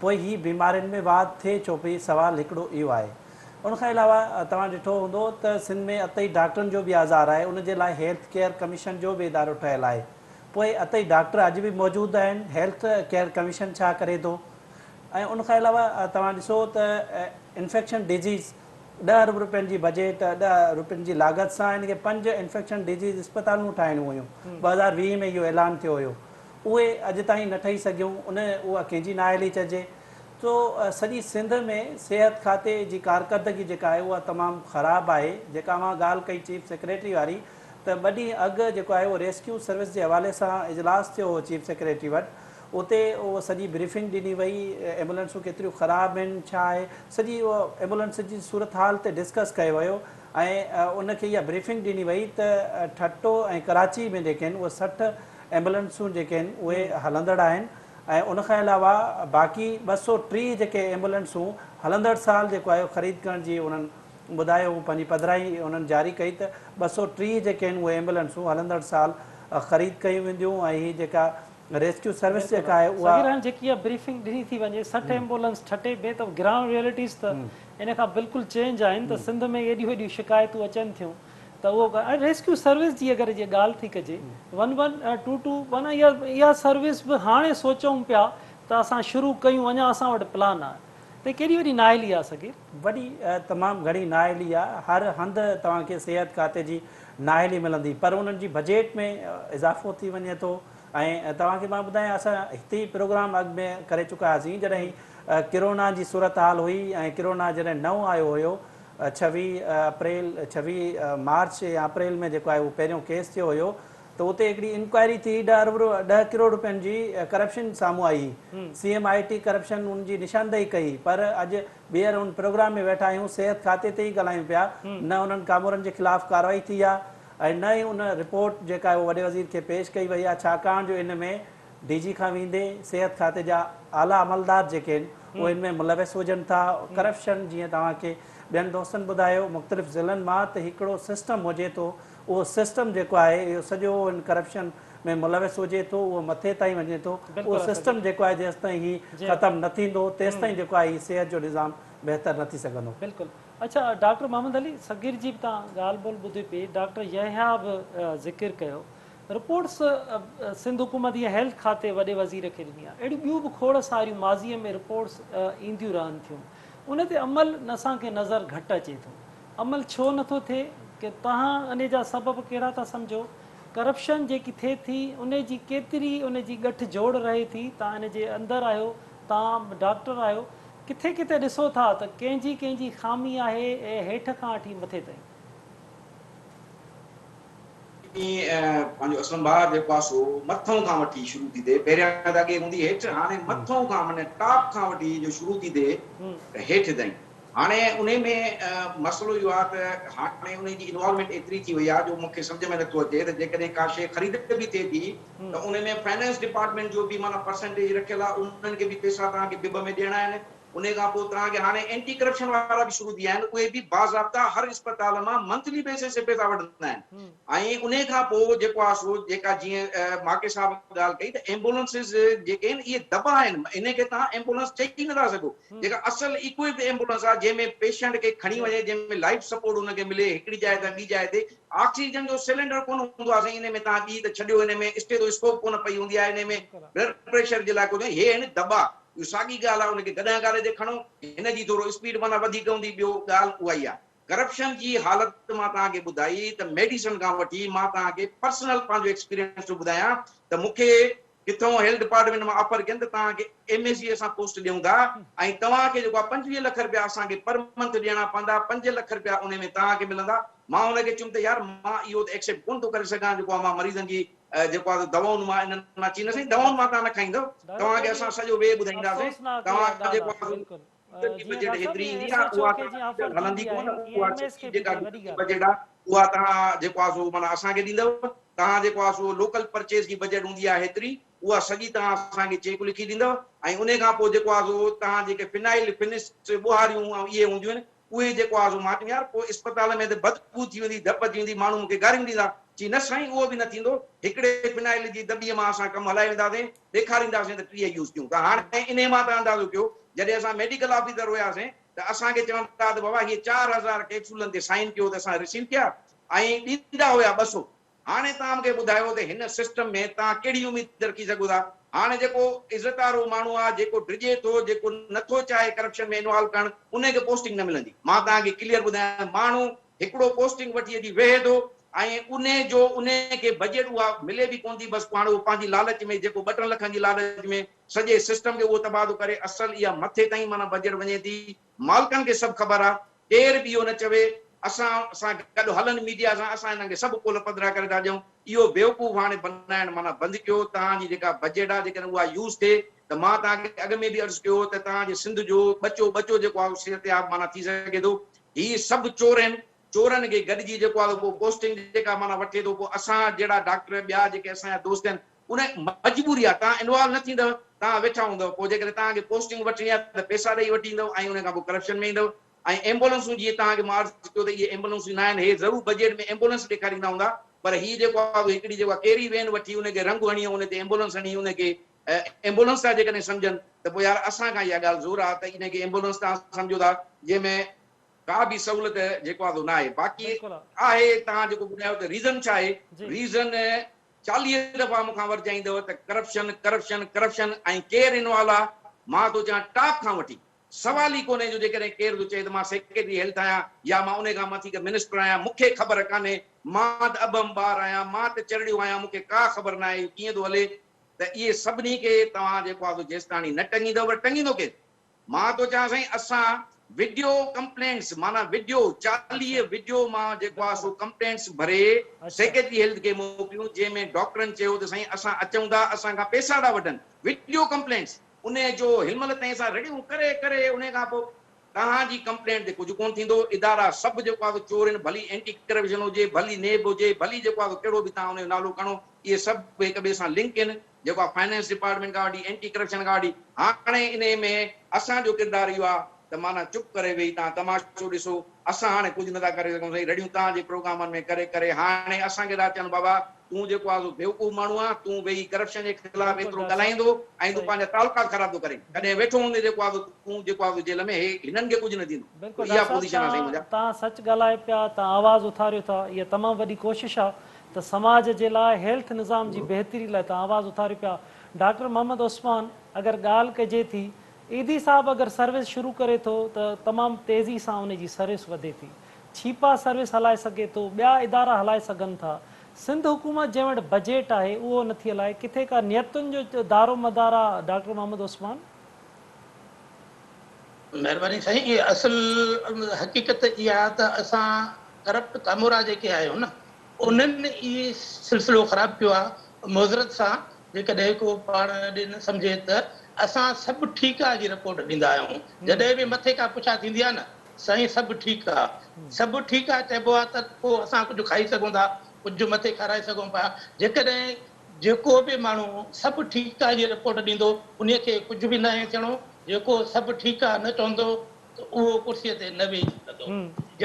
پوء هي بيمارين ۾ واڌ ٿئي ڇو پئي، سوال هڪڙو اهو آهي. ان کان علاوه توهان ڏٺو هوندو ته سنڌ ۾ عطئي ڊاڪٽرن جو به آزار آهي، ان جي لاء هيلٿ ڪيئر ڪميشن جو به ادارو ٺهيل آهي، پوء عطئي ڊاڪٽر اڄ به موجود آهن، هيلٿ ڪيئر ڪميشن ڇا ڪري ٿو؟ ۽ ان کان علاوه توهان ڏسو ته انفيڪشن ڊزيز ڏهه ارب روپين جي بجيٽ، ڏهه روپين جي لاڳت سان ان کي پنج انفيڪشن ڊزيز اسپتالون ٺاهڻيون هيون، 2020 ۾ اهو اعلان ٿيو هيو، اهي اڄ تائين نه ٺهي سگهيون، ان اها ڪنهن جي نااهلي چئجي؟ تو سڄي سنڌ ۾ صحت کاتي جي ڪارڪردگي جيڪا آهي اها تمام خراب آهي، جيڪا اوهان ڳالهه ڪئي چيف سيڪريٽري واري ته ٻه ڏينهن اڳ جيڪو آهي اهو ريسڪيو سروس جي حوالي سان اجلاس ٿيو هو چيف سيڪريٽري وٽ، اتي اهو سڄي بريفنگ ڏني وئي، ايمبولنسون ڪيتريون خراب آهن، ڇا آهي، سڄي اهو ايمبولنس جي صورتحال تي ڊسڪس ڪيو ويو ۽ ان کي اها بريفنگ ڏني وئي ته ٺٽو ۽ ڪراچي ۾ جيڪي آهن اهي 60 ايمبولنسون جيڪي آهن اهي هلندڙ آهن ۽ ان کان علاوه باقي 230 جيڪي ايمبولنسون هلندڙ سال جيڪو آهي خريد ڪرڻ جي انهن ٻڌايو هو پنهنجي پڌرائي انهن جاري ڪئي ته 230 جيڪي آهن اهي ايمبولنسون هلندڙ سال خريد ڪيون وينديون ۽ هي جيڪا ريسڪيو سروس جيڪا آهي اها. صغير هاڻي جيڪي اها بريفنگ ڏني ٿي وڃي 60 ايمبولنس ٺٽي ۾ ته گرائونڊ ريئلٽيز ته ان کان بلڪل چينج آهن ته سنڌ ۾ ايڏيون ايڏيون شڪايتون اچن ٿيون ته اهو ۽ ريسڪيو سروس جي اگر جي ڳالهه ٿي ڪجي ون ون ٽو ٽو معنيٰ اها اها سروس به هاڻي سوچون پيا ته اسان شروع ڪيون اڃا اسان وٽ پلان آهي ته ڪيڏي وڏي نااهلي آهي صغير. وڏي تمام گهڻي نااهلي آهي هر هنڌ توهان کي صحت کاتي جي نااهلي ملندي پر انهن جي بجيٽ ۾ اضافو ٿي وڃي ٿو ۽ توهان کي مان ٻڌايان اسان هتي ئي پروگرام اڳ ۾ ڪري چڪا هئاسين جڏهن هي ڪرونا جي صورتحال هئي ۽ ڪرونا جڏهن نئون آيو هيو 26 اپريل 26 مارچ يا اپريل ۾ جيڪو آهي اهو پهريون ڪيس ٿيو هيو ته اتي هڪڙي انڪوائري ٿي 10 ارب 10 ڪروڙ روپين جي ڪرپشن سامهون آئي هئي C M I T corruption ان جي نشاندهي ڪئي پر اڄ ٻيهر ان پروگرام ۾ ويٺا آهيون صحت کاتي تي ئي ڳالهايون پيا نه انهن ڪامورن جي خلاف ڪارروائي ٿي آهي ۽ نه ئي ان رپورٽ جيڪا آهي اهو وڏي وزير کي پيش ڪئي وئي آهي ڇاڪاڻ جو ان ۾ ڊي جي کان ويندي صحت کاتي جا اعليٰ عملدار جيڪي آهن اهي ان ۾ ملوث هجن ٿا ڪرپشن جيئن توهان کي ٻين دوستن ٻڌايو مختلف ضلعن مان ته هڪڙو سسٽم هجي ٿو اهو سسٽم جيڪو آهي اهو سڄو ان ڪرپشن ۾ ملوث هجي ٿو اهو مٿي تائين وڃي ٿو اهو سسٽم جيڪو آهي جيستائين هي ختم نه ٿيندو تيستائين جيڪو آهي هي صحت جو نظام بهتر نه ٿي سگهندو. بلڪل اڇا ڊاڪٽر محمد علي صغير جي به توهان ڳالهه ٻولهه ٻڌي پئي ڊاڪٽر يحيٰ به ذڪر ڪيو رپورٽس سنڌ حڪومت يا هيلٿ کاتي وڏي وزير کي ڏني آهي اهڙيون ٻيون به کوڙ ساريون ماضي ۾ رپورٽس اينديون رهن ٿيون ان تي عمل اسان کي نظر گهٽ اچي ٿو عمل ڇو نٿو ٿئي ڪي توهان انهي جا سبب ڪهڙا ٿا سمجهو ڪرپشن جيڪي ٿئي ٿي انهي جي ڪيتري ان جي ڳٺ جوڙ رهي ٿي توهان ان جي اندر آهيو توهان ڊاڪٽر آهيو ڪٿي ڪٿي ڏسو ٿا ته ڪنهن جي ڪنهن جي خامي آهي هيٺ کان وٺي مٿي تائين. پنهنجو اسلم ڀاء جيڪو آهي سو مٿئون کان وٺي شروع ٿي ٿئي پهريان ته اڳي هوندي هيٺ هاڻي مٿئون کان معني ٽاپ کان وٺي جو شروع ٿي ٿئي ته هيٺ تائين هاڻي انهي ۾ مسئلو اهو آهي ته هاڻي انهي جي انوالومينٽ ايتري ٿي وئي آهي جو مون کي سمجهه ۾ نٿو اچي ته جيڪڏهن ڪا شيء خريد به ٿئي ٿي ته ان ۾ فنانس ڊپارٽمينٽ جو به معنيٰ پرسنٽيج رکيل آهي انهن کي به پيسا توهان کي بب ۾ ڏيڻا آهن انهي کان پوء توهان کي هاڻي اينٽي ڪرپشن وارا به شروع ٿي ويا آهن اهي به باضابطا هر اسپتال مان منٿلي بيسز تي پيسا وٺندا آهن ۽ انهي کان پوء جيڪو آهي سو جيڪا جيئن ماڪي صاحب ڳالهه ڪئي ته ايمبولنسز جيڪي آهن اهي دٻا آهن انهي کي توهان ايمبولنس چئي ئي نٿا سگهو جيڪا اصل ايڪوئپڊ ايمبولنس آهي جنهن ۾ پيشنٽ کي کڻي وڃي جنهن ۾ لائف سپورٽ ان کي ملي هڪڙي جاء تان ٻي جاء تي آڪسيجن جو سلينڊر ڪونه هوندو آهي سائين انهي ۾ توهان ٻي ته ڇڏيو انهي ۾ اسٽيٿو اسڪوپ ڪونه پئي هوندي آهي انهي ۾ بلڊ پريشر جي لاء ڪونه هي آهن دٻا اهو ساڳي ڳالهه آهي ان کي گڏهه گاڏي تي کڻو هن جي ٿورو اسپيڊ معنيٰ وڌيڪ هوندي ٻيو ڳالهه اها ئي آهي ڪرپشن جي حالت مان توهان کي ٻڌائي ته ميڊيسن کان وٺي مان توهان کي پرسنل پنهنجو ايڪسپيرينس ٿو ٻڌايان ته مون کي ڪٿئون هيلٿ ڊپارٽمينٽ مان آفر ڪين ته توهان کي ايم اي سي اسان پوسٽ ڏيون ٿا ۽ توهان کي جيڪو آهي 25 لک رپيا اسان کي پر منٿ ڏيڻا پوندا 5 لک رپيا انهي ۾ توهان کي ملندا مان ان کي چيم ته يار مان اهو ته ايڪسيپٽ ڪونه ٿو ڪري سگهان جيڪو آهي مان مريضن جي جيڪو آهي دوائن مان انهن مان چي نه سائين دوائن مان توهان نه کائيندؤ توهان کي اسان سڄو وي ٻڌائينداسين توهان جيڪو آهي بجيٽ هيتري ايندي آهي اها هلندي ڪونه اها جيڪا بجيٽ آهي اها توهان جيڪو آهي سو معنيٰ اسان کي ڏيندؤ توهان جيڪو آهي سو لوڪل پرچيز جي بجيٽ هوندي آهي هيتري اها سڄي توهان اسان کي چيڪ لکي ڏيندؤ ۽ انهي کان پوء جيڪو آهي سو توهان جيڪي فنائل فنس ٻوهاريون ۽ اهي هونديون آهن اهي جيڪو آهي سو مان چيم يار پوء اسپتال ۾ ته بدبوء ٿي ويندي ڌپ ٿي ويندي ماڻهو مون کي گاريون ڏيندا. چي نه سائين اهو به نه ٿيندو هڪڙي فنائل جي دٻيء مان اسان ڪم هلائي وينداسين ڏيکارينداسين ته 30 يوز ٿيون ته هاڻي انهي مان ته اندازو ڪيو جڏهن اسان ميڊيڪل آفيسر هياسين ته اسان کي چوندا ها ته بابا هي 4000 ڪيپسولن تي سائن ڪيو ته اسان رسيو ڪيا ۽ ڏيندا هيا 200 هاڻي توهان مون کي ٻڌايو ته هن سسٽم ۾ توهان ڪهڙي اميد رکي سگهو ٿا؟ هاڻي جيڪو عزت وارو ماڻهو آهي، جيڪو ڊڄي ٿو، جيڪو نه ٿو چاهي ڪرپشن ۾ انوالو ڪرڻ، انهي کي پوسٽنگ نه ملندي. مان توهان کي ڪليئر ٻڌايان، ماڻهو هڪڙو پوسٽنگ وٺي اچي ويهي ٿو ۽ انهي جو انهي کي بجيٽ اها ملي به ڪونه ٿي، بس هاڻي اهو پنهنجي لالچ ۾ جيڪو ٻه ٽن لکن جي لالچ ۾ سڄي سسٽم کي اهو تباهه ٿو ڪري، اصل اها مٿي تائين معنيٰ بجيٽ وڃي ٿي، مالڪن کي سڀ خبر آهي، ڪير به اهو نه چوي اسان سان گڏ هلن ميڊيا سان اسان هنن کي سڀ پول پڌرا ڪري ٿا ڏيون اهو بيوقوف هاڻي بنائڻ معنيٰ بند ڪيو توهان جي جيڪا بجيٽ آهي جيڪڏهن اها يوز ٿئي ته مان توهان کي اڳ ۾ به عرض ڪيو هو ته توهان جي سنڌ جو ٻچو ٻچو جيڪو آهي صحتياب معنيٰ ٿي سگهي ٿو هي سڀ چور آهن چورن کي گڏجي جيڪو آهي پوء پوسٽنگ جيڪا معنيٰ وٺي ٿو پوء اسان جهڙا ڊاڪٽر ٻيا جيڪي اسان جا دوست آهن ان مجبوري آهي توهان انوالو نه ٿيندؤ توهان ويٺا هوندؤ پوء جيڪڏهن توهان کي پوسٽنگ وٺڻي آهي ته پئسا ڏئي وٺي ايندؤ ۽ ان کان پوء ڪرپشن ۾ ايندؤ ۽ ايمبولنسون جيئن توهان کي مان عرض ڪيو ته اهي ايمبولنسون نه آهن هي ضرور بجيٽ ۾ ايمبولنس ڏيکاريندا هوندا پر هي جيڪو آهي هڪڙي جيڪو آهي ڪيري وين وٺي ان کي رنگ هڻي ان تي ايمبولنس هڻي ان کي ايمبولنس ٿا جيڪڏهن سمجهن ته پوء يار اسان کان اها ڳالهه زور آهي ته ان کي ايمبولنس توهان سمجهو ٿا جنهن ۾ ڪا به سهولت جيڪو آهي سو نه آهي باقي آهي توهان جيڪو ٻڌايو ته ريزن ڇا آهي ريزن 40 دفعا مون کان ورجائيندؤ ته ڪرپشن ڪرپشن ڪرپشن ۽ ڪير انوالو آ مان ٿو چوان ٽاپ کان وٺي سوال ئي ڪونهي جو جيڪڏهن ڪير ٿو چئي ته مان سيڪريٽري هيلٿ آهيان يا مان انهي کان مٿي ڪا منسٽر آهيان مون کي خبر ڪانهي مان ته ابهم ٻار آهيان مان ته چرڙيو آهيان مون کي ڪا خبر ناهي اهو ڪيئن ٿو هلي ته اهي سڀني کي توهان جيڪو آ سو جيستاڻي نه ٽنگيندؤ پر ٽنگيندو ڪير؟ مان ٿو چوان سائين اسان وڊيو ڪمپلينٽس معنيٰ وڊيو 40 وڊيو مان جيڪو آ سو ڪمپلينٽس ڀري سيڪريٽري هيلٿ کي موڪليون جنهن ۾ ڊاڪٽرن چيو ته سائين اسان اچون ٿا اسان کان پيسا ٿا وٺن وڊيو ڪمپلينٽس انهي جو هن مهل تائين اسان رڙيون ڪري ڪري انهي کان پوء توهان جي ڪمپلينٽ تي ڪجهه ڪونه ٿيندو ادارا سڀ جيڪو آ سو چور آهن ڀلي اينٽي ڪرپشن هجي ڀلي نيب هجي ڀلي جيڪو آ سو ڪهڙو به توهان انهي جو نالو کڻو اهي سڀ هڪ ٻئي سان لنڪ آهن جيڪو آ فائنانس ڊپارٽمينٽ کان وٺي اينٽي ڪرپشن کان وٺي هاڻي انهي ۾ اسان جو ڪردار اهو آ ته معنيٰ چپ ڪري ويهي توهان تماشو ڏسو اسان هاڻي ڪجهه نٿا ڪري سگهون سائين رڙيون توهان جي پروگرامن ۾ ڪري ڪري هاڻي اسان کي ٿا چون بابا تون جيڪو آ سو بيوقوف ماڻهو آ تون ويهي ڪرپشن جي خلاف ايترو ڳالهائيندو ۽ تون پنهنجا تعلقات خراب ٿو ڪرين ڪڏهن ويٺو هوندين جيڪو آ سو تون جيڪو آ سو جيل ۾ هي هنن کي ڪجهه نه ٿيندو بلڪل اها ڊاڪٽر صاحب پوزيشن آ سائين منهنجا. توهان سچ ڳالهايو پيا توهان آواز اٿاريو ٿا اها تمام وڏي ڪوشش آ ته سماج جي لاء هيلٿ نظام جي بهتري لاء توهان آواز اٿاريو پيا. ڊاڪٽر محمد عثمان اگر ڳالهه ڪجي ٿي ايڌي صاحب اگر سروس شروع ڪري ٿو ته تمام تيزي سان ان جي سروس وڌي ٿي. ڇيپا سروس هلائي سگهي ٿو ٻيا ادارا هلائي سگهن ٿا. سنڌ حڪومت جنهن وٽ بجيٽ آهي اهو نٿي هلائي ڪٿي ڪا نيتن جو دارو مدار آ ڊاڪٽر محمد عثمان؟ مهرباني سائين اصل حقيقت اها آ ته اسان ڪرپٽ ڪامورا جيڪي آهيون نه انهن ئي سلسلو خراب ڪيو آ معذرت سان جيڪڏهن ڪو پاڻ ڏي نه سمجهي ته اسان سڀ ٺيڪ آ جي رپورٽ ڏيندا آهيون جڏهن به مٿي ڪا پڇا ٿيندي آ نه سائين سڀ ٺيڪ آ سڀ ٺيڪ آ چئبو آ ته پوء اسان ڪجهه کائي سگهون ٿا ڪجهه مٿي کارائي سگهون پيا جيڪڏهن جيڪو به ماڻهو سڀ ٺيڪ آ جي رپورٽ ڏيندو انهي کي ڪجهه به ناهي ٿيڻو جيڪو سڀ ٺيڪ آ نه چوندو ته اهو ڪرسيء تي نه ويهي سگهندو.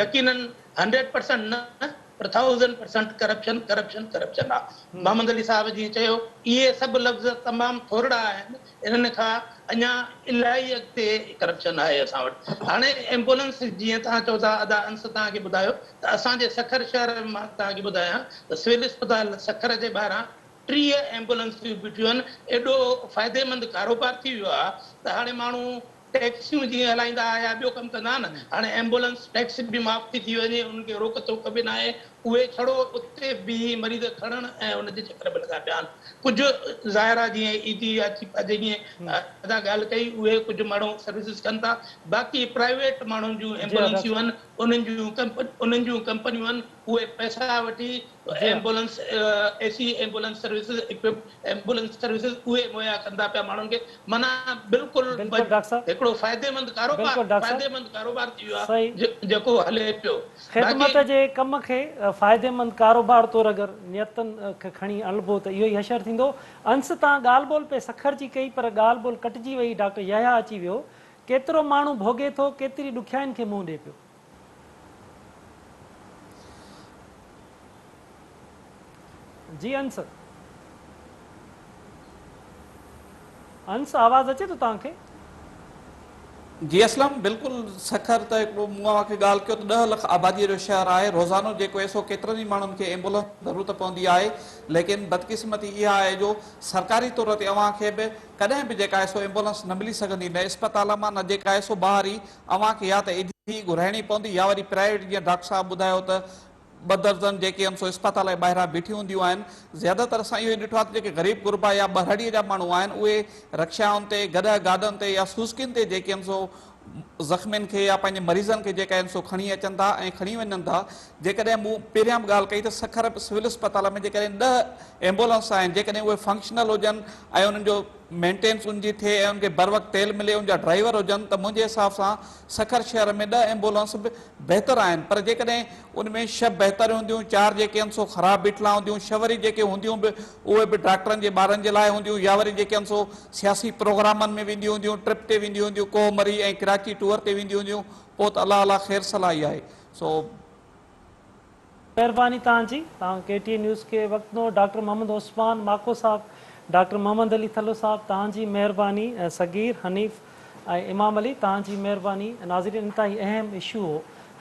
يقينن هنڊريڊ پرسنٽ نه پر thousand percent corruption corruption corruption آ. محمد علي صاحب جيئن چيو اهي سڀ لفظ تمام ٿورڙا آهن انهن کان اڃا الاهي اڳتي ڪرپشن آهي اسان وٽ. هاڻي ايمبولنس جيئن توهان چئو ٿا ادا انس توهان کي ٻڌايو ته اسان جي سکر شهر ۾ مان توهان کي ٻڌايان ته سول اسپتال سکر جي ٻاهران 30 ايمبولنسون بيٺيون آهن ايڏو فائديمند ڪاروبار ٿي ويو آ ته هاڻي ماڻهو ٽيڪسيون جيئن هلائيندا ها يا ٻيو ڪم ڪندا ها نه، هاڻي ايمبولنس ٽيڪسي به معاف ٿي ٿي وڃي، انهن کي روڪ ٽوڪ به ناهي، اهي ڇڙو اتي بيهي مريض کڻڻ ۽ ان جي چڪر ۾ لڳا پيا آهن. ڪجهه ظاهر آهي جيئن ايڌي يا چيپا جيئن ادا ڳالهه ڪئي اهي ڪجهه ماڻهو سروسز ڪن ٿا، باقي پرائيويٽ ماڻهن جون ايمبولنسيون آهن، انهن جون انهن جون ڪمپنيون آهن، اهي پئسا وٺي Ambulance A C ambulance services equip ambulance services اهي مهيا ڪندا پيا ماڻهن کي معنيٰ بلڪل هڪڙو فائديمند ڪاروبار فائديمند ڪاروبار ٿي ويو آهي جيڪو هلي پيو خدمت جي ڪم کي فائديمند ڪاروبار طور اگر نيتن کي کڻي هلبو ته اهو ئي حشر ٿيندو. انس توهان ڳالهه ٻولهه پئي سکر جي ڪئي پر ڳالهه ٻولهه ڪٽجي وئي ڊاڪٽر يحيٰ اچي ويو ڪيترو ماڻهو ڀوڳي ٿو ڪيتري ڏکيائين کي منهن ڏي پيو. جي انس انس آواز اچي ٿو توهان کي؟ جي اسلم بلڪل سکر ته هڪڙو مون اوهان کي ڳالهه ڪيو ته ڏهه لک آبادي جو شهر آهي روزانو جيڪو آهي سو ڪيترن ئي ماڻهن کي ايمبولنس جي ضرورت پوندي آهي ليڪن بدقسمتي اها آهي جو سرڪاري طور تي اوهان کي به ڪڏهن به جيڪا آهي سو ايمبولنس نه ملي سگهندي نه اسپتال مان نه جيڪا آهي سو ٻاهر ئي اوهان کي يا ته ايڌي گهرائڻي پوندي يا وري پرائيويٽ جيئن ڊاڪٽر صاحب ٻڌايو ته ٻه درجن جيڪي آهن سو اسپتال جي ٻاهران بيٺيون هونديون آهن. زياده تر اسان اهو ئي ڏٺو آهي ته جيڪي غريب غربا يا ٻهراڙيء جا ماڻهو آهن اهي رڪشائن تي، گڏهه گاڏن تي يا سوزڪين تي جيڪي آهن سو زخمين کي يا پنهنجي مريضن کي جيڪا آهن سو کڻي اچن ٿا ۽ کڻي وڃن ٿا. جيڪڏهن مون پهريان به ڳالهه ڪئي ته سکر سول اسپتال ۾ جيڪڏهن ڏهه ايمبولنس آهن جيڪڏهن اهي فنڪشنل هجن ۽ انهن جو مينٽينس ان جي ٿئي ۽ ان کي بروقت تيل ملي ان جا ڊرائيور هجن ته منهنجي حساب سان سکر شهر ۾ ڏهه ايمبولنس به بهتر آهن پر جيڪڏهن ان ۾ ڇهه بهتر هونديون چار جيڪي آهن سو خراب بيٺلا هونديون ڇهه وري جيڪي هونديون به اهي به ڊاڪٽرن جي ٻارن جي لاء هونديون يا وري جيڪي آهن سو سياسي پروگرامن ۾ وينديون هونديون ٽرپ تي وينديون هونديون ڪوهه مري ۽ ڪراچي ٽوئر تي وينديون هونديون پوء ته الله الله خير صلاح ئي آهي سو مهرباني توهان جي توهان ڪي ٽي اين نيوز کي وقت ڏنو ڊاڪٽر محمد عثمان ماڪو صاحب ڊاڪٽر محمد علي ٿلهو صاحب توهان جي مهرباني صغير حنيف ۽ امام علي توهان جي مهرباني ناظرين انتهائي اهم اشو هو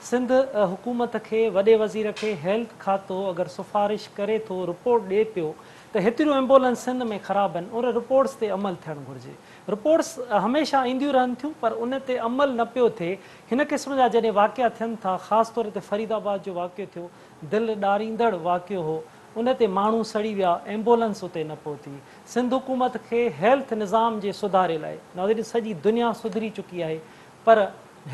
سنڌ حڪومت کي وڏي وزير کي هيلٿ کاتو اگر سفارش ڪري ٿو رپورٽ ڏي پيو ته هيتريون ايمبولنس سنڌ ۾ خراب آهن ان رپورٽس تي عمل ٿيڻ گهرجي رپورٽس هميشه اينديون رهن ٿيون پر ان تي عمل نه پيو ٿئي. هن قسم جا جڏهن واقعا ٿين ٿا خاص طور تي فريد آباد جو واقعو ٿيو دل ڏاريندڙ واقعو هو ان تي ماڻهو سڙي ويا ايمبولنس اتي نه پهتي. سنڌ حڪومت کي هيلٿ نظام جي سڌاري لاء ناظرين سڄي دنيا سڌري چڪي آهي پر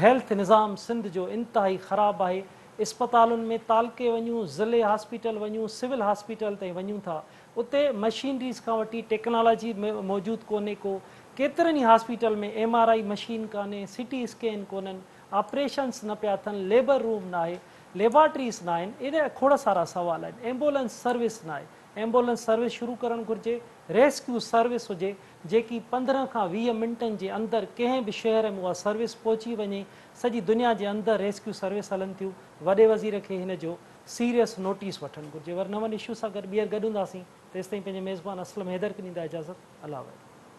هيلٿ نظام سنڌ جو انتهائي خراب آهي اسپتالن ۾ تعلقي وڃون ضلعي هاسپيٽل وڃون سول هاسپيٽل تائين وڃون ٿا اتي مشينريز کان وٺي ٽيڪنالاجي موجود ڪونهي ڪو، ڪيترن ئي hospital ۾ M R I machine ڪانهي، سي ٽي اسڪين ڪونهن، آپريشنس نه پيا ٿين، ليبر روم ناهي، ليبارٽريز ناهن، اهڙا کوڙ سارا سوال آهن، ايمبولنس سروس ناهي، ايمبولنس سروس شروع ڪرڻ گهرجي، ريسڪيو سروس هجي جيڪي 15 کان 20 منٽن جي اندر ڪنهن به شهر ۾ اها سروس پهچي وڃي، سڄي دنيا جي اندر ريسڪيو سروس هلن ٿيون، وڏي وزير کي هن جو سيريس نوٽيس وٺڻ گهرجي ور نون اشو سان گڏ ٻيهر گڏ هونداسين تيستائين پنهنجي ميزبان اسلم حيدر کي ڏيندا اجازت الله وحيد.